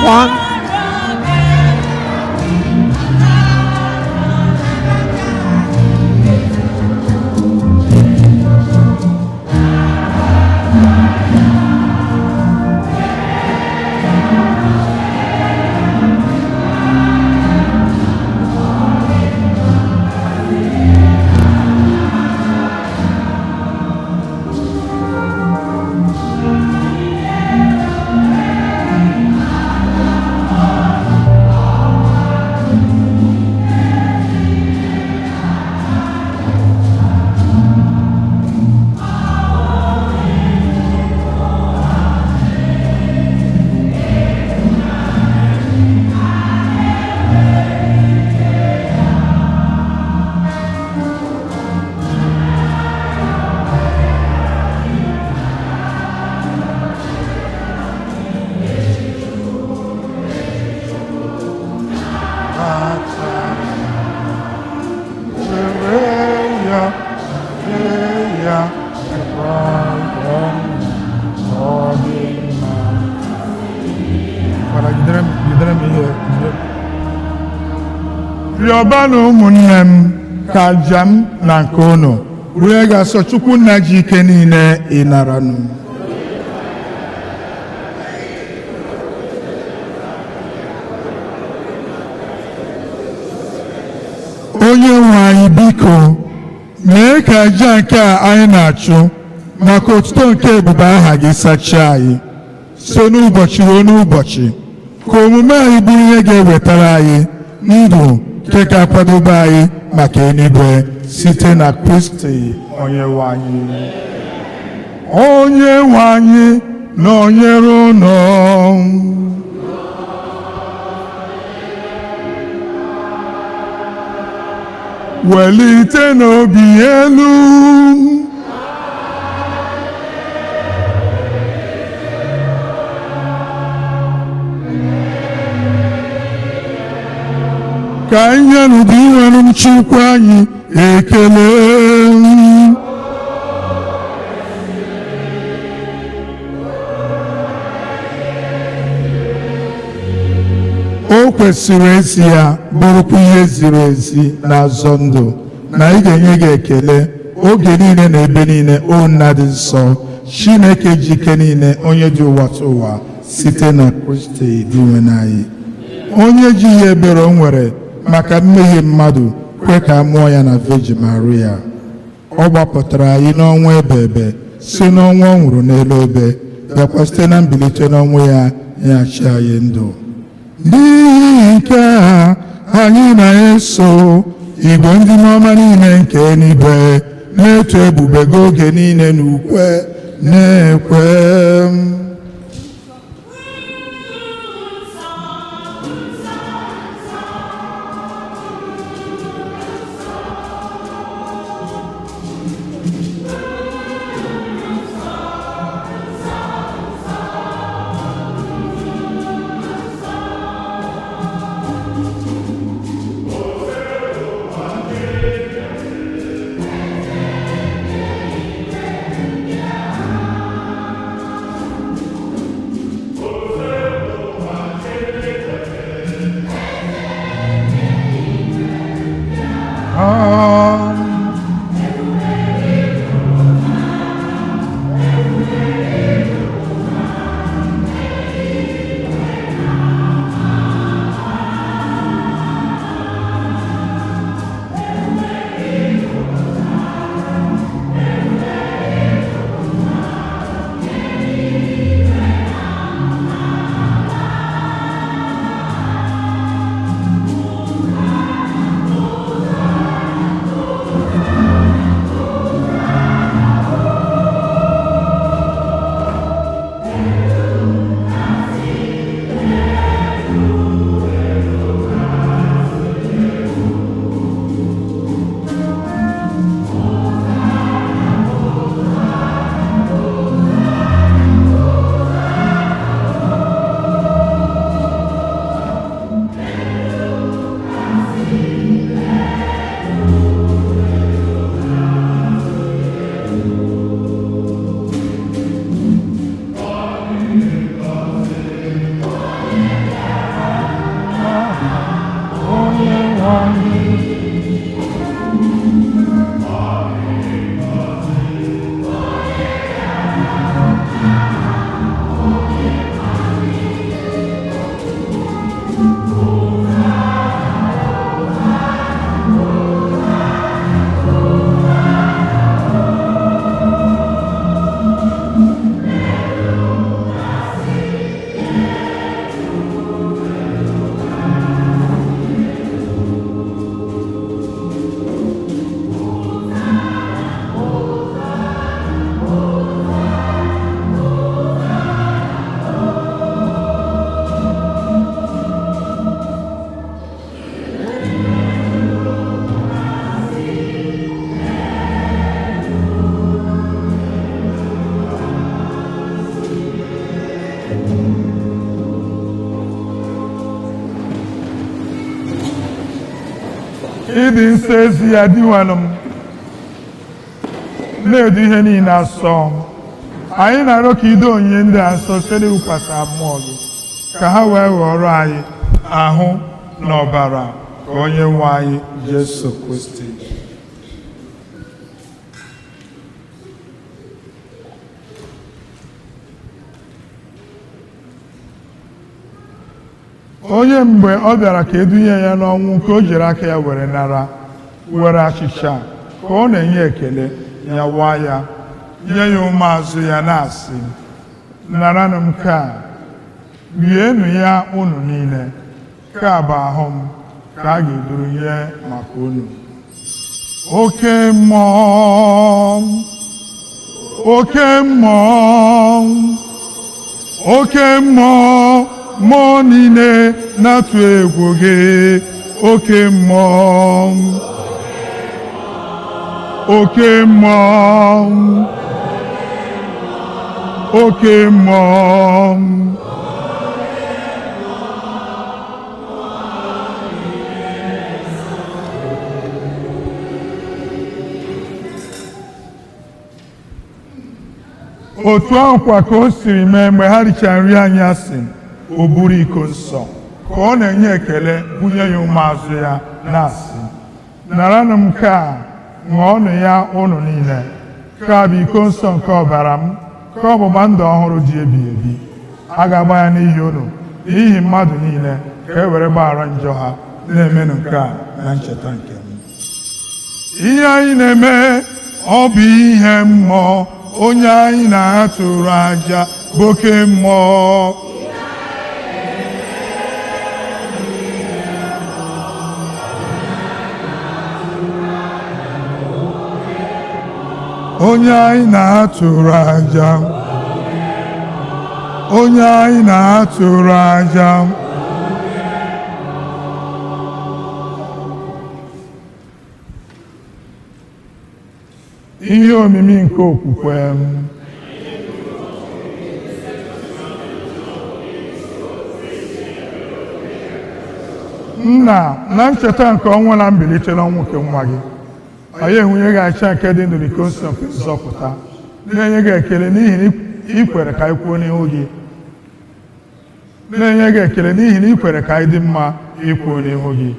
One. Rịọbanụ ụmụnne m ka aja m na nke unu rue ga-asọ Chukwu nna ji ike niile ịnaranụ. Onye nwe anyị, biko mee ka aja nke a anyị na-achụ maka otuto nke ebube aha gị sachaa anyị site n'ụbọchị ruo n'ụbọchị, ka omume anyị bụrụ ihe ga-ewetara anyị ndụ nke ga-akwadobe anyị maka eluigwe site na Kristi onye nwe anyị. Onye nwe anyị nọnyere unu. Welite n'obi elu. Ka anyị nụdị nwere Chukwu anyị ekele. O kwesịrị ezi ya bụrụkwa ihe ziri ezi na-azọ ndụ na ị ga-enye gị ekele oge niile na ebe niile, o Nna dị nsọ, Chineke ji ike niile, onye dị ụwa tụ ụwa, site na Kristi dị nwe anyị, onye ji ihe ebere o nwere maka mmehie mmadụ kwe ka a mụọ ya na Virgin Maria. Ọ gbapụtara anyị n'ọnwụ ebebe si n'ọnwụ ọ nwụrụ n'elu obe, bịakwa site na mbilite n'ọnwụ ya nyeghachi anyị ndụ. N'ihi nke a, anyị na-eso igwe ndị ọma niile nke eluigwe na-eto ebube gị oge niile n'ukwe na-ekwe. Ịdị nsọ ezi ya, Dinwenụ m, na-edu ihe niile asọ. Anyị na-arịọ ka ido onyinye ndị a nsọ site n'iwukwasị mmụọ gị, ka ha wee ghọrọ anyị ahụ na ọbara ka onye nwe anyị Jesu Kristi. Onye mgbe ọ bịara ka edunye ya n'ọnwụ nke o jiri aka ya were nara, were achịcha ka ọ na-enye ekele, ya waa ya, nye ya ụmụazụ ya, na-asị: "Naranụ m nke a, rienụ ya unu niile. Nke a bụ ahụ m ka a ga-eduru nye maka unu." Oke mmụọ, oke mmụọ, oke mmụọ, mmụọ niile na-atụ egwu gị. Oke mmụọ, oke mmụọ, oke mmụọ. Otu ahụ kwa ka o siri mee mgbe ha richara nri anyasị, o buru iko nsọ ka ọ na-enye ekele, bunye ya ụmụazụ ya, na-asị: "Naranụ m nke a, ṅụọnụ ya unu niile. Nke a bụ iko nsọ nke ọbara m, ka ọgbụgba ndụ ọhụrụ dị ebighị ebi. A ga-agba ya n'ihi unu, n'ihi mmadụ niile, ka e were gbaghara njọ ha. Na-emenụ nke a na ncheta nke m." Ihe anyị na-eme Ọ bụ ihe mmụọ, onye anyị na-atụrụ aja bụ oke mmụọ. Onye anyị na-atụrụ aja, onye anyị na-atụrụ aja. Ihe omimi nke okwukwe m. Nna, na ncheta nke ọnwụ na mbilite n'ọnwụ nke nwa gị, anyị enwunye gị achịcha nke dị ndụ n'iko nsọ nke nzọpụta, na-enye gị ekele n'ihi na ị kwere ka anyị kwuo n'ihu gị, na-enye gị ekele n'ihi na ị kwere ka anyị dị mma ikwu n'ihu gị.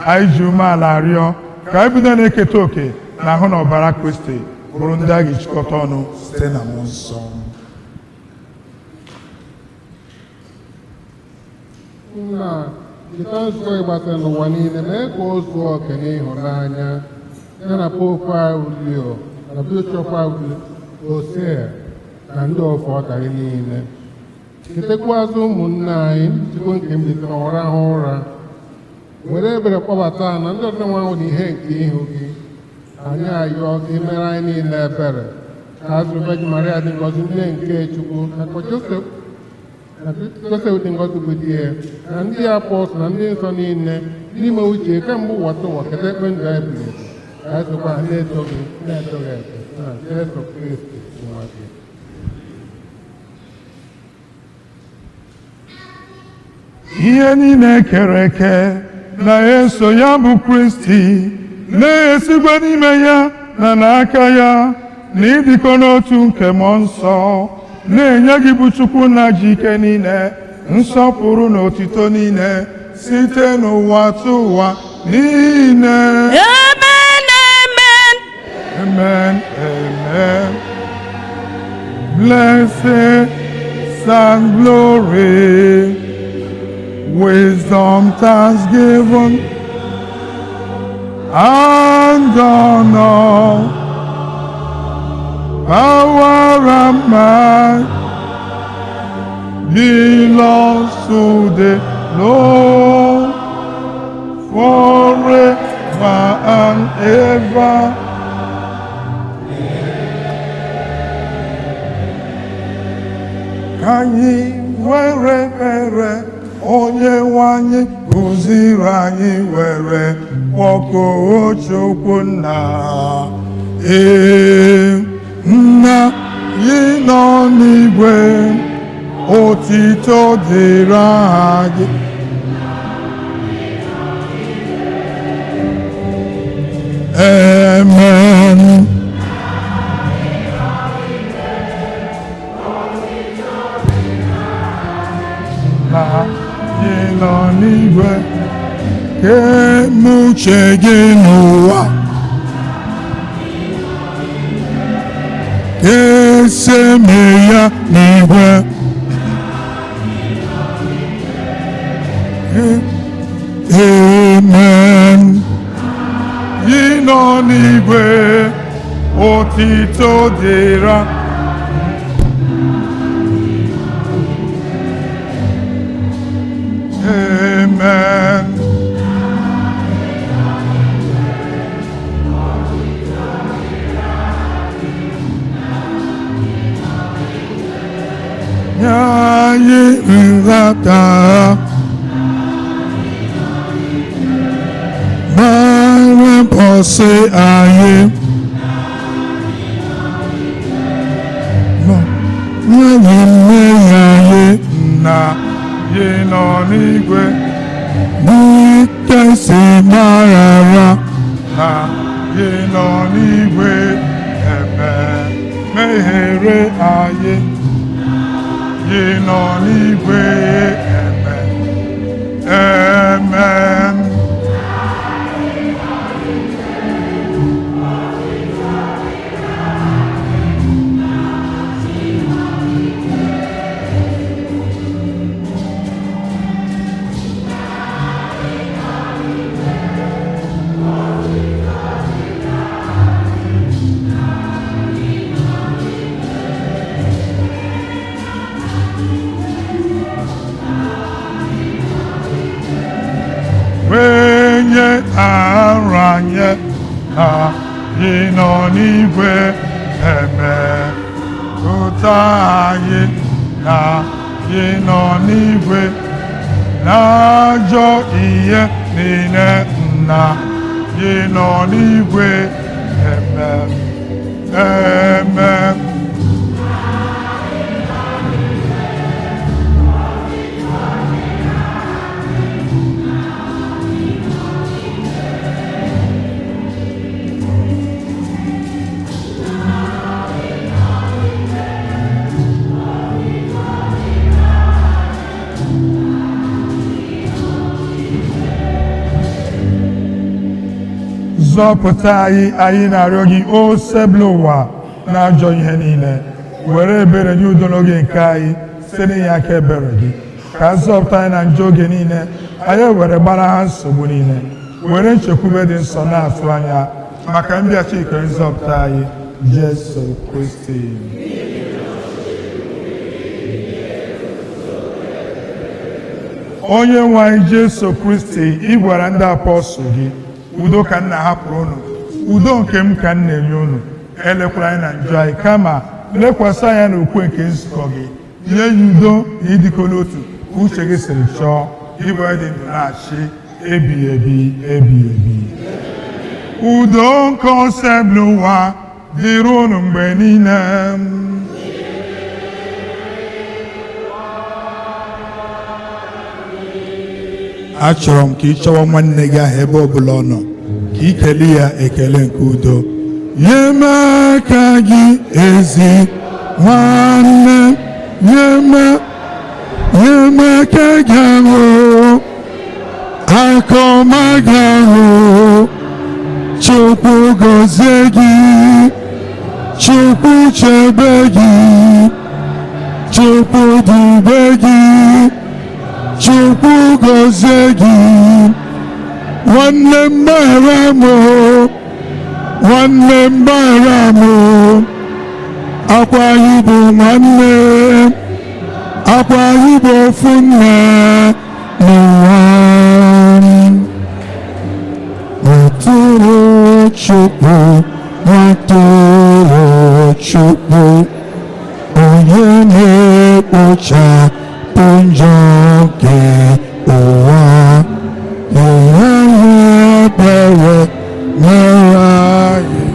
Anyị ji umeala rịọ ka anyị bido na-eketa oke na ahụ na ọbara Kristi, bụrụ ndị a ga-echikọta ọnụ site na mmụọ nsọ. Nna, cheta nzukọ gị gbasara n'ụwa niile, mee ka o zuo oke n'ịhụnanya ya na Popu anyị Leo na Bishọp anyị Osia na ndị ọfọ ọka gị niile. Chetekwazị ụmụnne anyị ndị jikwa nke mbilite n'ụra rahụ ụra, were ebere kpọbata ha na ndị ọdịnwa ahụ na ihe nke ihu gị. Anyị ayọọ ka ị mere anyị niile ebere, ka azụ Virgin Maria dị ngọzi nne nke Chukwu, nakwa Josef dị ngọzi bụ di ya, na ndị apọstụl na ndị nsọ niile n'ime uche kemgbe ụwa tụwa keta ekpe ndụ anyị ebighị ebi, ka anyị sokwa ha na-eto gị na-eto gị eto na Jesu Kristi nwa gị. Ihe niile kere eke na-eso ya bụ Kristi, na-esikwa n'ime ya na n'aka ya, na ịdịkọ n'otu nke mmụọ nsọ, na-enye gị bụ Chukwu nna ji ike niile, nsọpụrụ na otito niile, site n'ụwa tụ ụwa niile. Amen, amen. Amen, amen. Blessings and glory, wisdom, thanksgiving, and honor, power and might belongs to the Lord forever and ever. Ka anyị were ekpere onye nwe anyị kụziri anyị were kpọkuo Chukwu nna. Ee, nna ị nọ n'igwe, otito dịrị aha gị. Amen. Na ị nọ n'igwe, ka eme uche gị n'ụwa, ka esi eme ya n'igwe. Amen. Ị nọ n'igwe, otito dịrị. Amen. Nye anyị nlata, mara mbọsị anyị, nwanyị mmehie anyị, nna ị nọ n'igwe, n'ike si gbaghara, na ị nọ n'igwe, eme meghere anyị, ị nọ n'igwe, eme amen. n'igwe emekụta anyị na gị nọ n'igwe na-ajọ ihe niile nna gị nọ n'igwe eme eme. Zọpụta anyị, anyị na-arịọ gị, o sebụl ụwa na ajọ ihe niile. Were ebere nye udo n'oge nke anyị site n'inye aka ebere gị, ka a zọpụta anyị na njọ oge niile, anyị were gbara ha nsogbu niile, were nchekwube dị nsọ na-atụ anya maka mbịachi nke nzọpụta anyị, Jesu Kristi. Onye nwe anyị Jesu Kristi, ị gwara ndị apọstụl gị, udo ka m na-ahapụrụ unu, udo nke m ka m na-enye unu. Elekwala anyị na njọ anyị, kama lekwasị anya n'okwukwe nke nzukọ gị, nye ya udo na ịdịkọ n'otu ka uche gị siri chọọ, ịbụ onye dị ndụ na-achị ebighị ebi ebighị ebi. Udo nke osebụl ụwa dịrị unu mgbe niile. Achọrọ m ka ị chọwa nwanne gị ahụ ebe ọbụla ọ nọ, ka ị kelee ya ekele nke udo. Nye m aka gị, ezi nwanne, nye m, nye m aka gị ahụ, aka ọma gị ahụ. Chukwu gọzie gị, Chukwu chebe gị, Chukwu dube gị, Chukwu gọzie gị. Nwanne m, gbara m o, nwanne m, gbara m o. Akwa anyị bụ nwanne, akwa anyị bụ ofu nne n'ụwa. Nwatụrụ Chukwu, nwatụrụ Chukwu, onye na-ekpochapụ njọ nke ụwa, nyere anyị ebere, nyere anyị.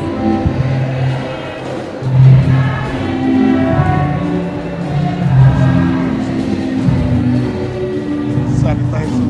Sanitizer.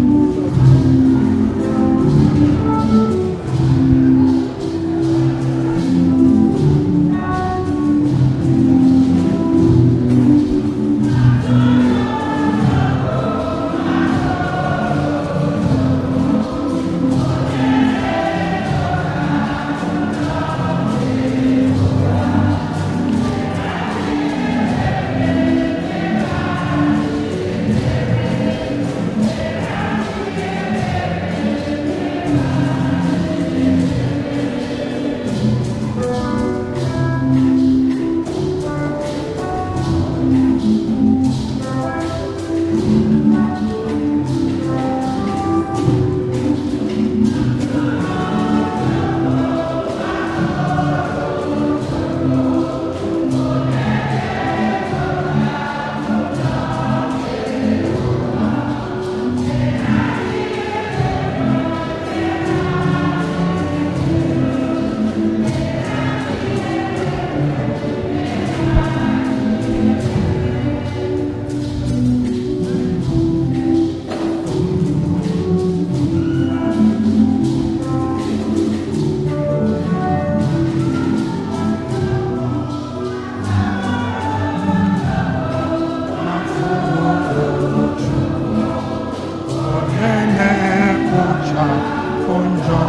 Onye na-ekpochapụ njọ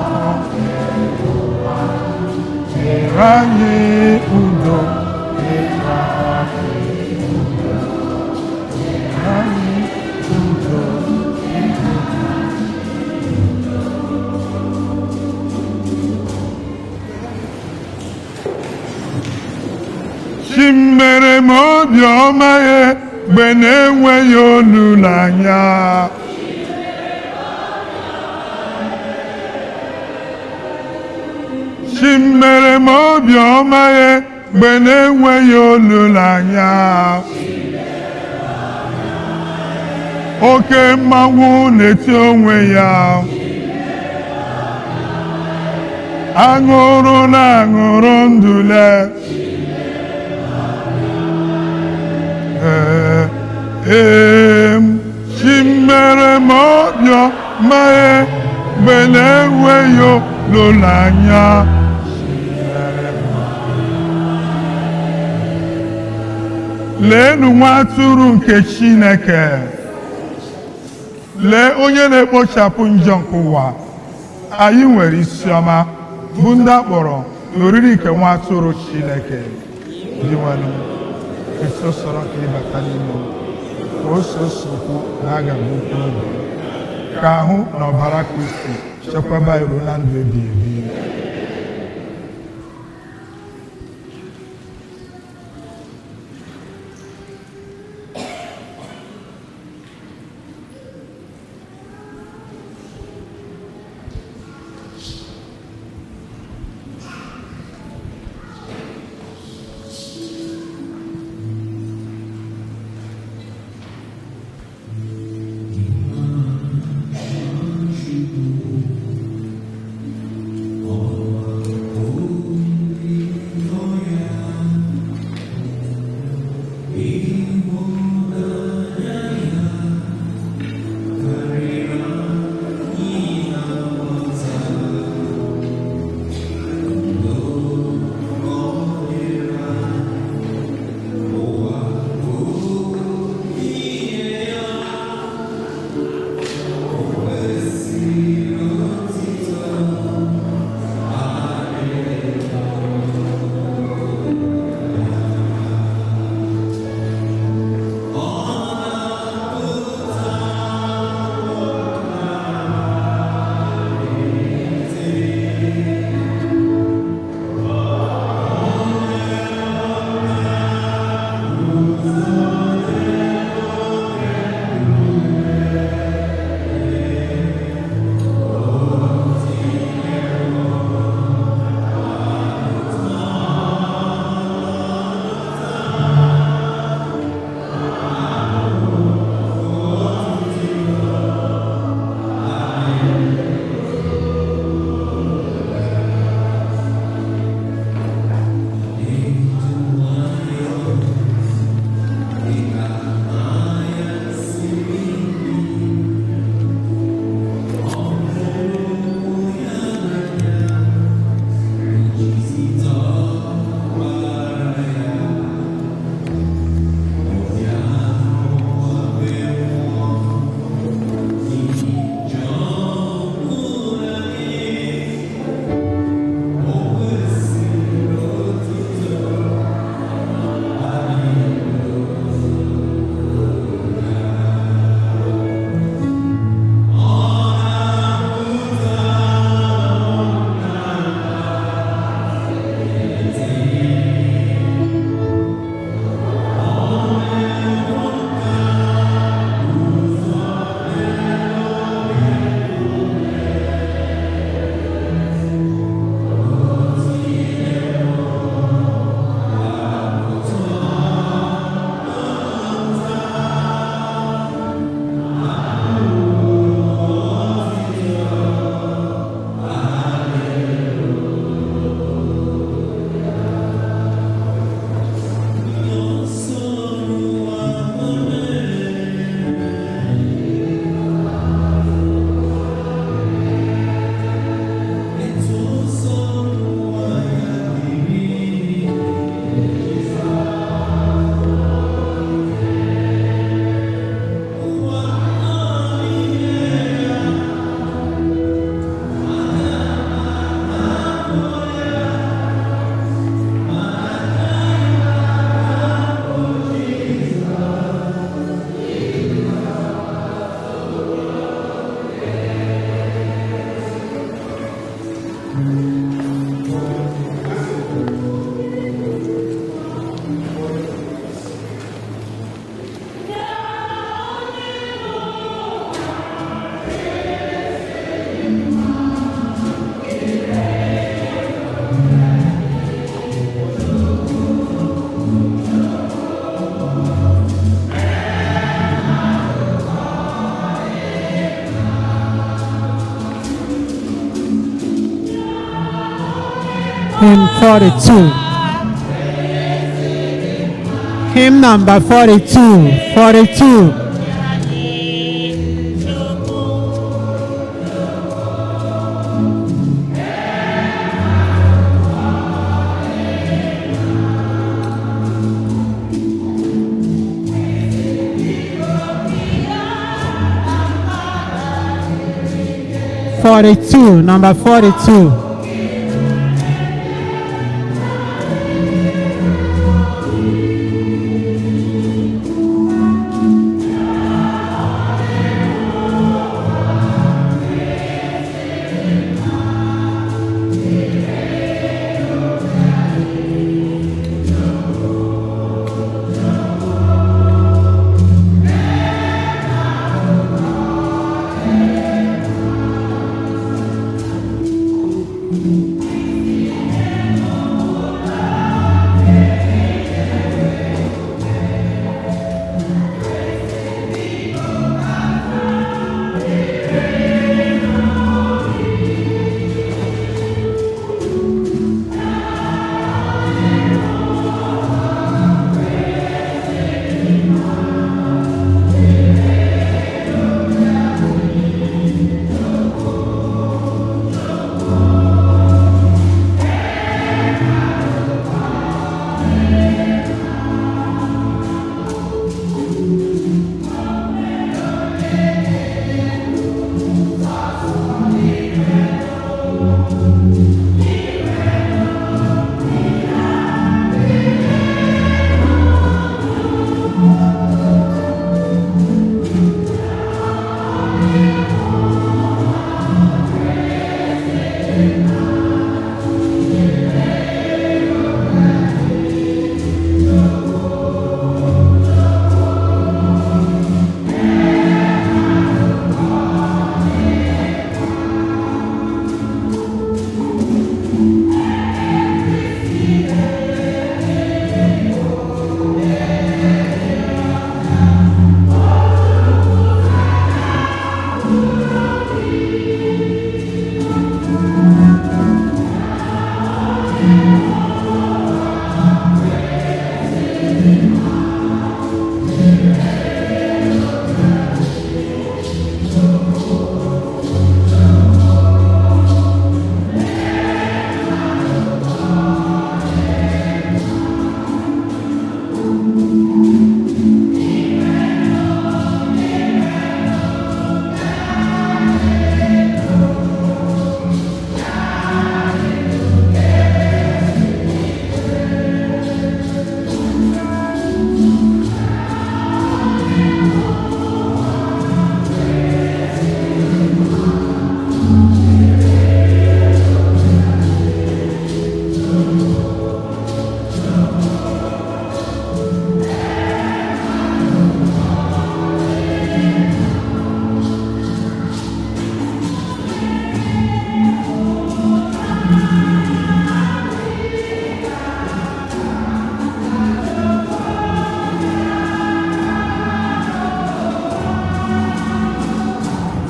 ụwa, nyere anyị udo, nyere anyị udo, nyere anyị udo. Chi mere m obiọma ya mgbe na-enweghị olileanya. Chi mere m obiọma ya mgbe na-enweghị olileanya. Oke mmanwụ na-eti onwe ya. Aṅụrụ na aṅụrụ ndule. Ee, ee, chi mere m obiọma ya mgbe na-enweghị olileanya. Leenụ nwa atụrụ nke Chineke. Lee onye na-ekpochapụ njọ nke ụwa. Anyị nwere isi ọma bụ ndị a kpọrọ n'oriri nke nwa atụrụ Chineke. Dinwenụ, eso sọrọ ka ịbata n'ime m, ka o soso okwu na aga m okwu obi. Ka ahụ na ọbara Kristi chekwaba anyị ruo na ndụ ebighị ebi. Oh. Hymn 42. Hymn number 42. 42. Number 42.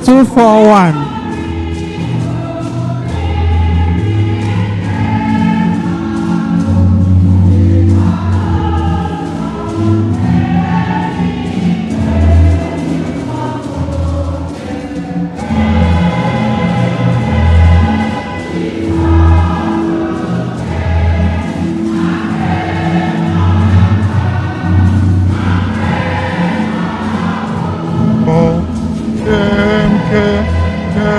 241. O M K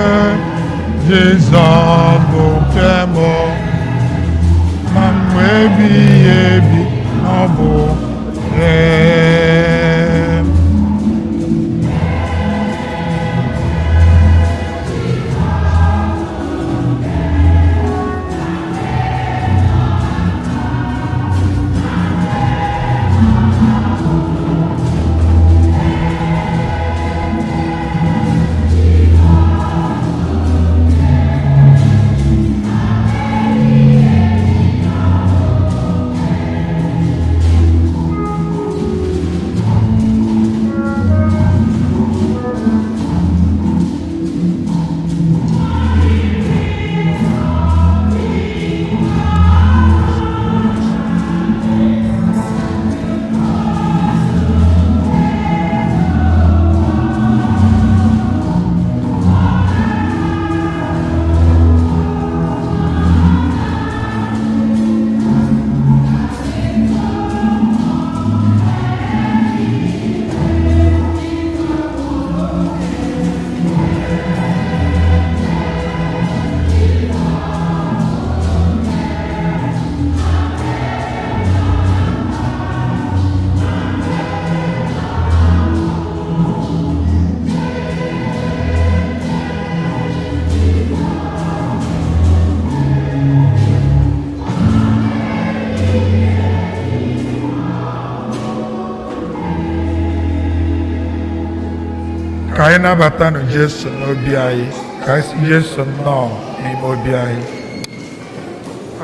Ka anyị nabatanụ Jesu n'obi anyị, ka anyị sị Jesu nnọọ n'ime obi anyị.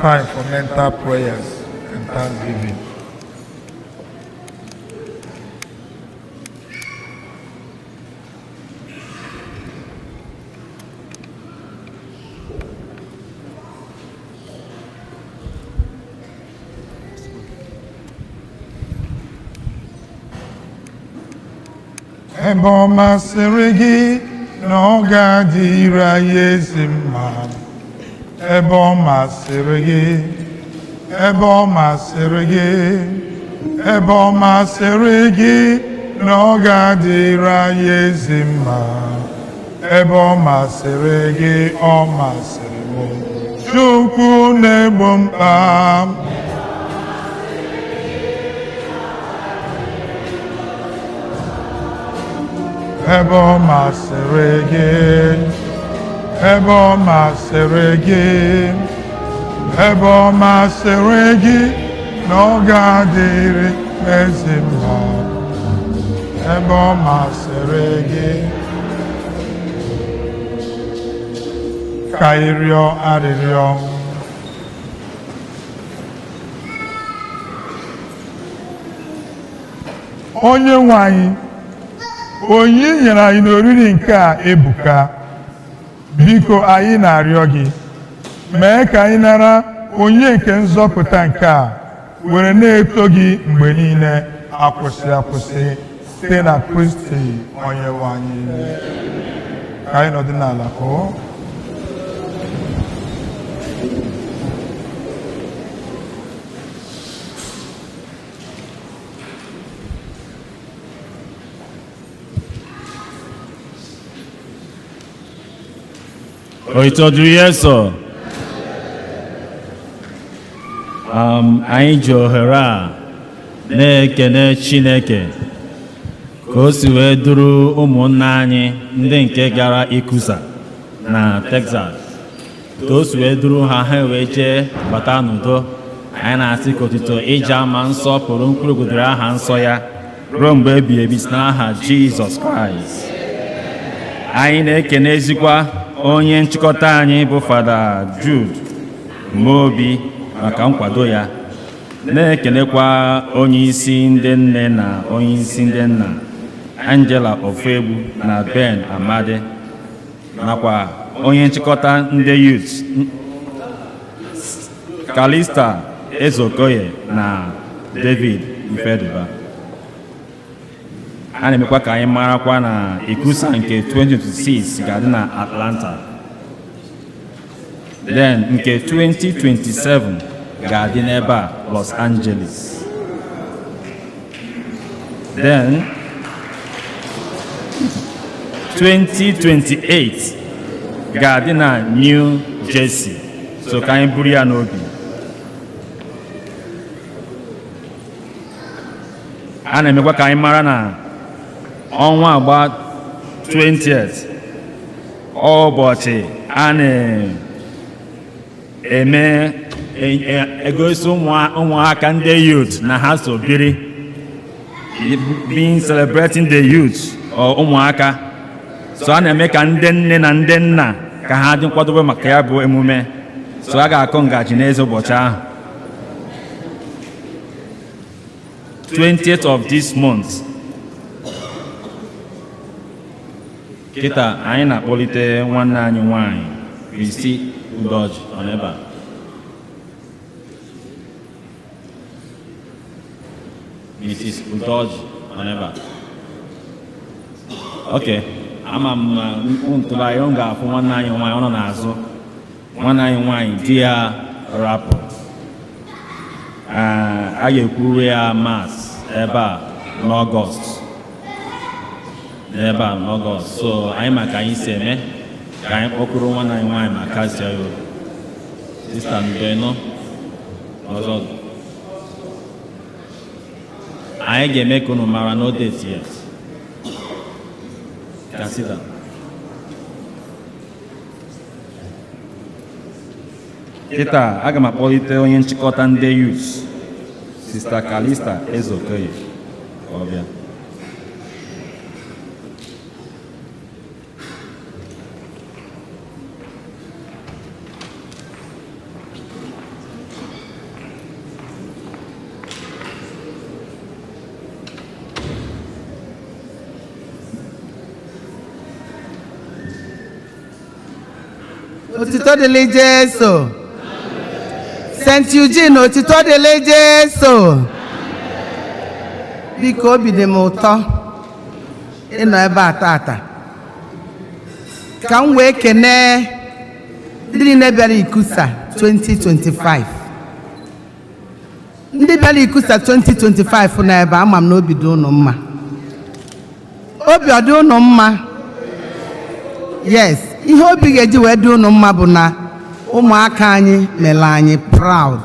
Time for mental prayers and thanksgiving. Ebe ọ masịrị gị na ọ ga-adịrị anyị ezi mma. Ebe ọ masịrị gị, ebe ọ masịrị gị, ebe ọ masịrị gị na ọ ga-adịrị anyị ezi mma. Ebe ọ masịrị gị, ọ masịrị m. Chukwu na-egbo mkpa. Ebe ọ masịrị gị, ebe ọ masịrị gị, ebe ọ masịrị gị na ọ ga-adịrị ezi mma. Ebe ọ masịrị gị. Ka ị rịọ arịrịọ. Onye nwe anyị, onye nyere anyị n'oriri nke a ebuka, biko anyị na-arịọ gị mee ka anyị nara onye nke nzọpụta nke a were na-eto gị mgbe niile akwụsị akwụsị site na Kristi onye nwe anyị. Ka anyị nọdụ n'ala kụọ. Otito dịrị Jesu. Anyị ji ohere a na-ekene Chineke ka o si wee duru ụmụnna anyị ndị nke gara Ikusa na Texas, ka o si wee duru ha ha wee jee bata n'udo. Anyị na-asị ka otito ịja ma nsọpụrụ mkpụrụgodoro aha nsọ ya ruo mgbe ebighị ebi si n'aha Jizọs Kraịst. Anyị na-ekenezikwa onye nchịkọta anyị bụ Fada Jude Mobi maka nkwado ya, na-ekenekwa onye isi ndị nne na onye isi ndị nna Angela Ofuegbu na Ben Amadi, nakwa onye nchịkọta ndị youth Kalista Ezeokoye na David Ifeduba. A na-emekwa ka anyị marakwa na Ikusa nke 2026 ga-adị na Atlanta, then nke 2027 ga-adị n'ebe a Los Angeles, then 2028 ga-adị na New Jersey. So ka anyị buru ya n'obi. A na-emekwa ka anyị mara na ọnwa agba 20th ụbọchị a na-eme egosi ụmụaka ndị youth na ha so biri, being celebrating the youth or ụmụaka. So a na-eme ka ndị nne na ndị nna ka ha dị nkwadobe maka ya bụ emume. So a ga-akụ ngaji n'eze ụbọchị ahụ, 20th of this month. Kịta anyị na-akpọlite nwanne anyị nwanyị Kristi Udoji ọ n'ebe a. Mrs. Udoji ọ n'ebe a. Ok, ama m na ntụrụ anyị ọ ga-afụ nwanne anyị nwaanyị ọ nọ n'azụ. Nwanne anyị nwaanyị di ya rapụ. A ga-ekwuru ya mas ebe a n'Ọgọst. N'ebe a n'Ọgọst. So anyị ma ka anyị si eme ka anyị kpọkụrụ nwanne anyị nwaanyị ma kasie ya obi. Sista Ndoino ọzọ anyị ga-eme ka unu mara no date yet. Consider. Kịta aga m akpọlite onye nchịkọta ndị youth, Sista Kalista Ezeokoye, ka ọ bịa. Otito dịrị Jesu. St. Eugene, otito dịrị Jesu. Biko, obi dị m ụtọ ịnọ ebe a tata ka m wee kenee ndị niile bịara ICCUSA 2025. Ndị bịara ICCUSA 2025 na ebe, ama m na obi dị unu mma. Obi ọ dị unu mma? Yes, ihe obi ga-eji wee dị unu mma bụ na ụmụaka anyị mere anyị proud.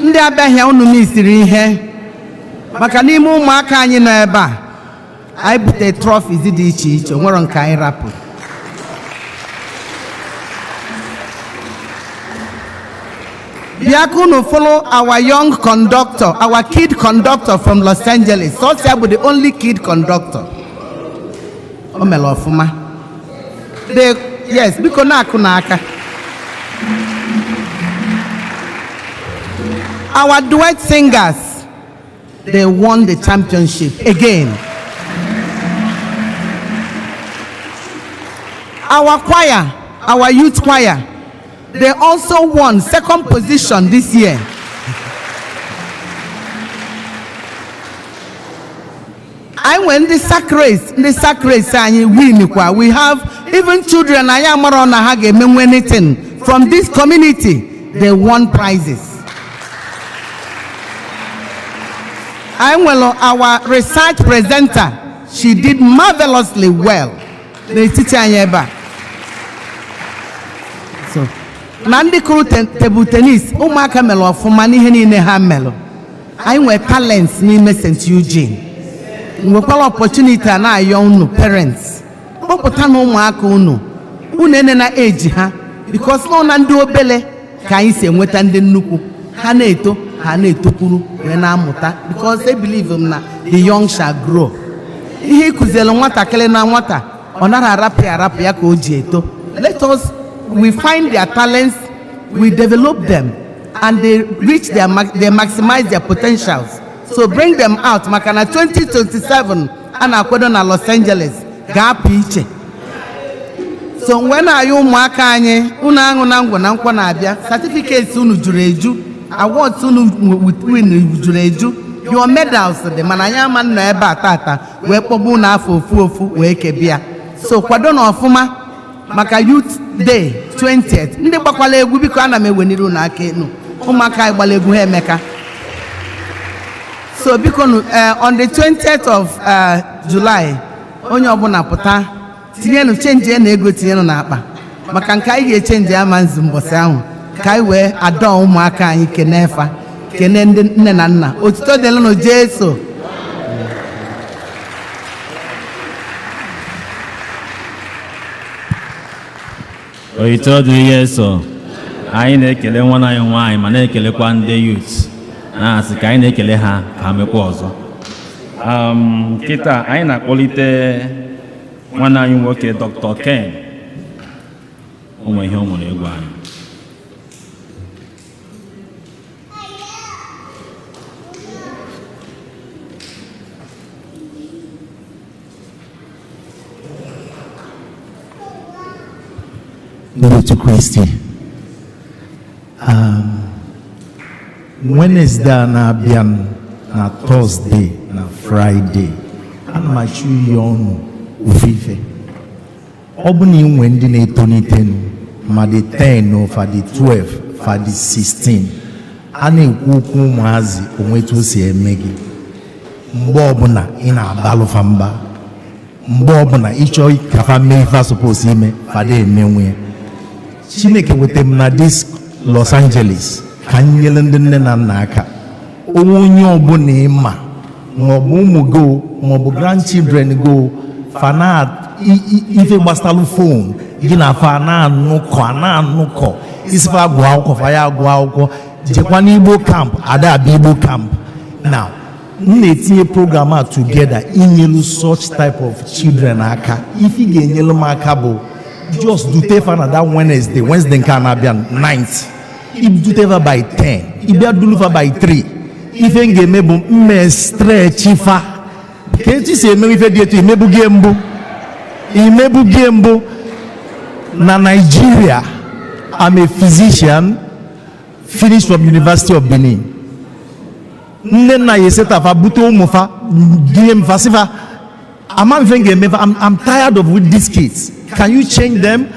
Ndị abịaghị, unu misiri ihe, maka n'ime ụmụaka anyị nọ ebe a, anyị butere trophies dị iche iche. Nwere nke anyị rapụrụ. Bịa ka unu follow our young conductor, our kid conductor from Los Angeles. Sọsịa bụ the only kid conductor. O mere ọfụma. The yes, biko, na-akụ n'aka. Our duet singers, they won the championship again. Our choir, our youth choir, they also won second position this year. Anyị nwere ndị sack race, ndị sack race anyị win kwa. We have even children anyị amarọ na ha ga-emenwu anything from this community, they won prizes. Anyị nwere our research presenter, she did marvelously well n'etiti anyị ebe a. So na ndị kụrụ table tennis, ụmụaka mere ọfụma n'ihe niile ha melụ. Anyị nwere talents n'ime St. Eugene. Nwekwara opportunity a na-ayọ unu parents, kpọpụta na ụmụaka unu, unu ene na eji ha, because nọ na ndị obele ka anyị si enweta ndị nnukwu. Ha na-eto, ha na-etokwuru wee na-amụta, because I believe m na the young shall grow. Ihe ịkụzielu nwatakịrị na nwata, ọ naghị arapụ ya arapụ ya ka o ji eto. Let us, we find their talents, we develop them and they reach their they maximize their potentials. So bring them out, maka na 2027 a na-akwado na Los Angeles ga-apụ iche. So mgbe na-ayọ ụmụaka anyị, unu aṅụ na ngwọ na nkwọ na-abịa. Certificates unu juru eju, awards unu win juru eju, your medals dị, mana anyị ama nọ ebe a tata wee kpọgbu unu afọ ofu ofu wee kebịa. So kwado na ọfụma maka Youth Day 20th. Ndị gbakwala egwu, biko, ana m eweniri unu aka enu. Ụmụaka anyị gbara egwu, ha emeka. So biko nu, on the 20th of July, onye ọbụla pụta, tinyenụ change na ego, tinyenụ n'akpa, maka nke anyị ga-echange ama nzu mbọsị ahụ, ka anyị wee adọ ụmụaka anyị, kene fa, kene ndị nne na nna. Otuto dịlụnụ Jesu. Otito dịrị Jesu. Anyị na-ekele nwanne anyị nwaanyị, ma na-ekelekwa ndị youth, na-asị ka anyị na-ekele ha ka ha mekwa ọzọ. Kịta anyị na-akpọlite nwanne anyị nwoke, Dr. Ken. O nwere ihe o nwere egwu anyị. Ndị otu Kristi, Wednesday a na-abịa na Thursday na Friday, ana m achọ iyi ọnụ ofu ife. Ọ bụ na ị nwee ndị na-etolitenu, ma dị 10 o, fa dị 12, fa dị 16, a na-ekwu okwu ụmụazị onwe etu o si eme gị. Mgbe ọbụla ị na-abalụfa mba, mgbe ọbụla ịchọ ka fa mee ife a suppose ime, fada emenwe ya. Chineke weta m na this Los Angeles ka m nyere ndị nne na nna aka. Onwe onye ọbụla ịma, maọbụ ụmụ go, maọbụ grandchildren go, fa na ife gbasalụ phone gị na fa na-anụkọ, a na-anụkọ isi fa gụọ akwụkwọ, fa ya agụọ akwụkwọ, jekwa n'Igbo camp, ada abịa Igbo camp. Now m na-etinye program a together inyelu such type of children aka. Ife ị ga-enyelu m aka bụ just dute fa na that Wednesday, Wednesday nke a na-abịa, 9th. Idute fa by 10, ịbịa dulu fa by 3. Ife m ga-eme bụ mme stretch fa. Ka etu si eme ife dị etu imebugie mbụ. Imebugie mbụ. Na Nigeria, I'm a physician finished from University of Benin. Nne nna ya esetafa bute ụmụ fa die m fa sị fa ama mfe m ga-eme fa I'm tired of with these kids. Can you change them?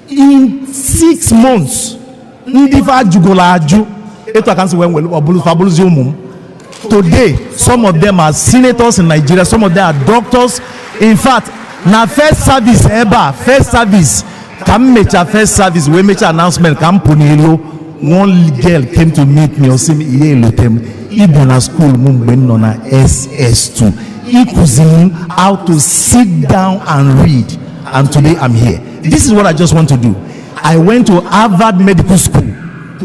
In 6 months, ndị fa ajụgoro ajụ etu aka m si wee nwere ọ bụrụ fa bụrụzi ụmụ m. Today, some of them are senators in Nigeria, some of them are doctors. In fact, na first service ebe a, first service, ka m mechaa first service wee mechaa announcement ka m pụ n'ilo. One girl came to meet me, ọ sị m ihe elote m, ị bịa na school m mgbe m nọ na SS2. Ị kụziri m how to sit down and read, and today I'm here. This is what I just want to do. I went to Harvard Medical School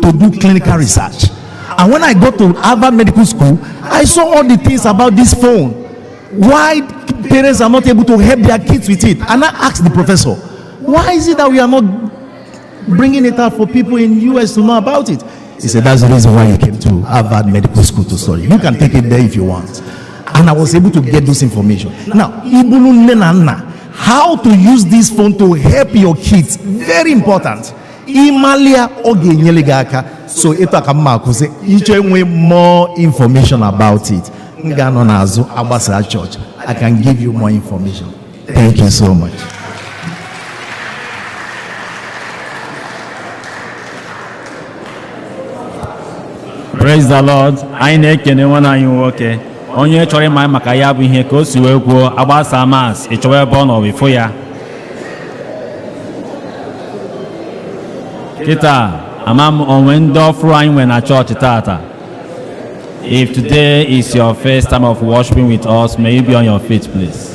to do clinical research. And when I got to Harvard Medical School, I saw all the things about this phone. Why parents are not able to help their kids with it. And I asked the professor, why is it that we are not bringing it out for people in US to know about it? He said, that's the reason why you came to Harvard Medical School to study. You can take it there if you want. And I was able to get this information. Now, Ibulu nne na nna, how to use this phone to help your kids, very important. Imalia ọ ga-enyere gị aka. So etu a ka m ma akụzi, ịchọ inwe more information about it, m ga-anọ n'azụ agbasa church. I can give you more information. Thank you so much. Praise the Lord. Anyị na-ekene nwanne anyị nwoke onye chọrọ ịma maka ya bụ ihe ka o si wee kwuo agbasa mas ị chọwa ebe ọ nọ wee fụ ya. Kịta ama m onwe ndị ọfụrụ anyị nwe na chọọchị tata. If today is your first time of worshiping with us, may you be on your feet, please.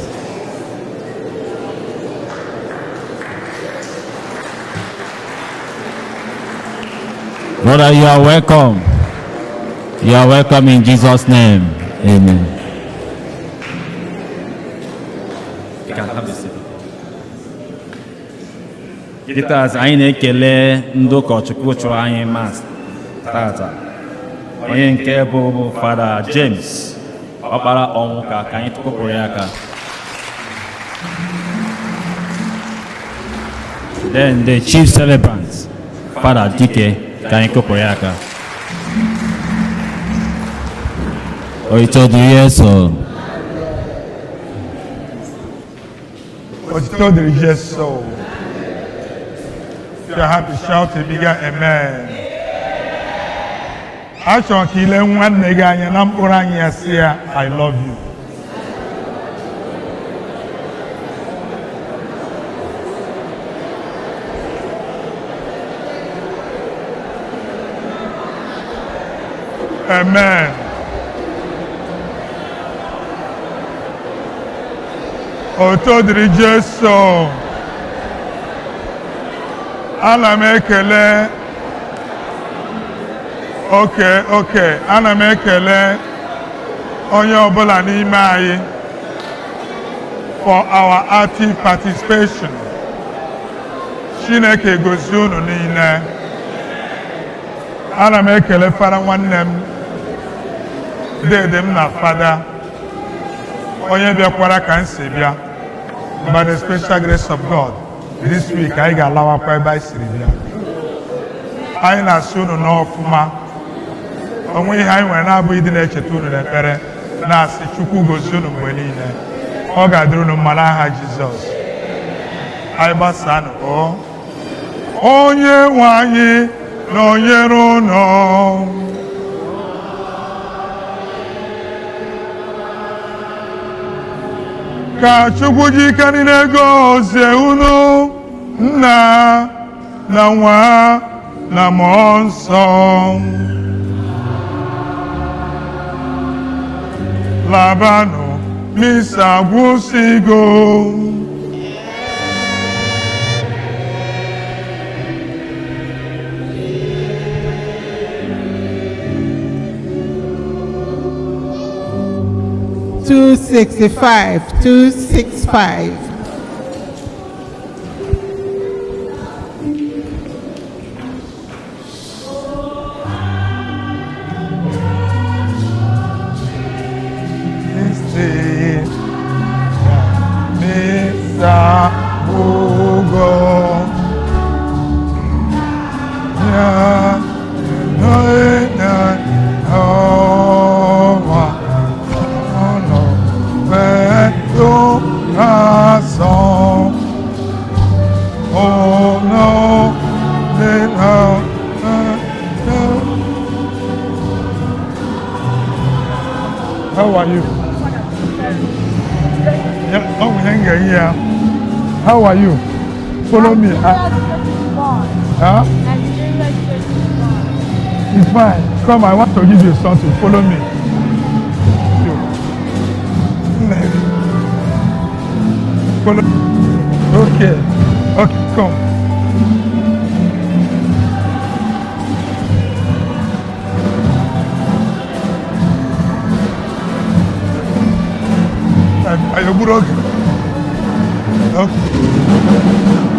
Brother, you are welcome. You are welcome in Jesus' name. Amen. You can have a seat. Kịta anyị na-ekele ndị ụkọchukwu chụrụ anyị mas tata. Onye nke bụ Fada James Ọkpara Ọnwụka, ka anyị tụpụrụ ya aka. Then the chief celebrant, Fada Dike, ka anyị kụpụrụ ya aka. Otito dịrị Jesu. Otito dịrị Jesu. If you're happy, shout a bigger amen. Achọrọ ka ile nwanne gị anya na mkpụrụ anya ya sị ya, I love you. Amen. Otito dịrị Jesu. Ana m ekele oke ana m ekele onye ọbụla n'ime anyị for our active participation. Chineke gozie unu niile. Ana m ekele fada nwanne m, dede m na fada, onye bịakwara ka m si bịa. By the special grace of God, this week anyị ga-alawakwa ebe anyị siri bịa. Anyị na-asị unu n'ọfụma. Onwe ihe anyị nwere na-abụghị ịdị na-echeta unu n'ekpere, na-asị Chukwu gozie unu mgbe niile. Ọ ga-adịrị unu mma n'aha Jizọs. Anyị gbasanụ o. Onye nwe anyị nọnyere unu. Ka Chukwu ji ike niile gọzie unu, Nna na Nwa na Mmụọ Nsọ. Labanụ, misa gwụsịgo. $265, 265. Kristi How are you? Yeah, oh, hang here. How are you? Follow me. Huh? It's fine. Come, I want to give you something. Follow me. You. Follow. Okay. Okay, come. Are you good? Okay.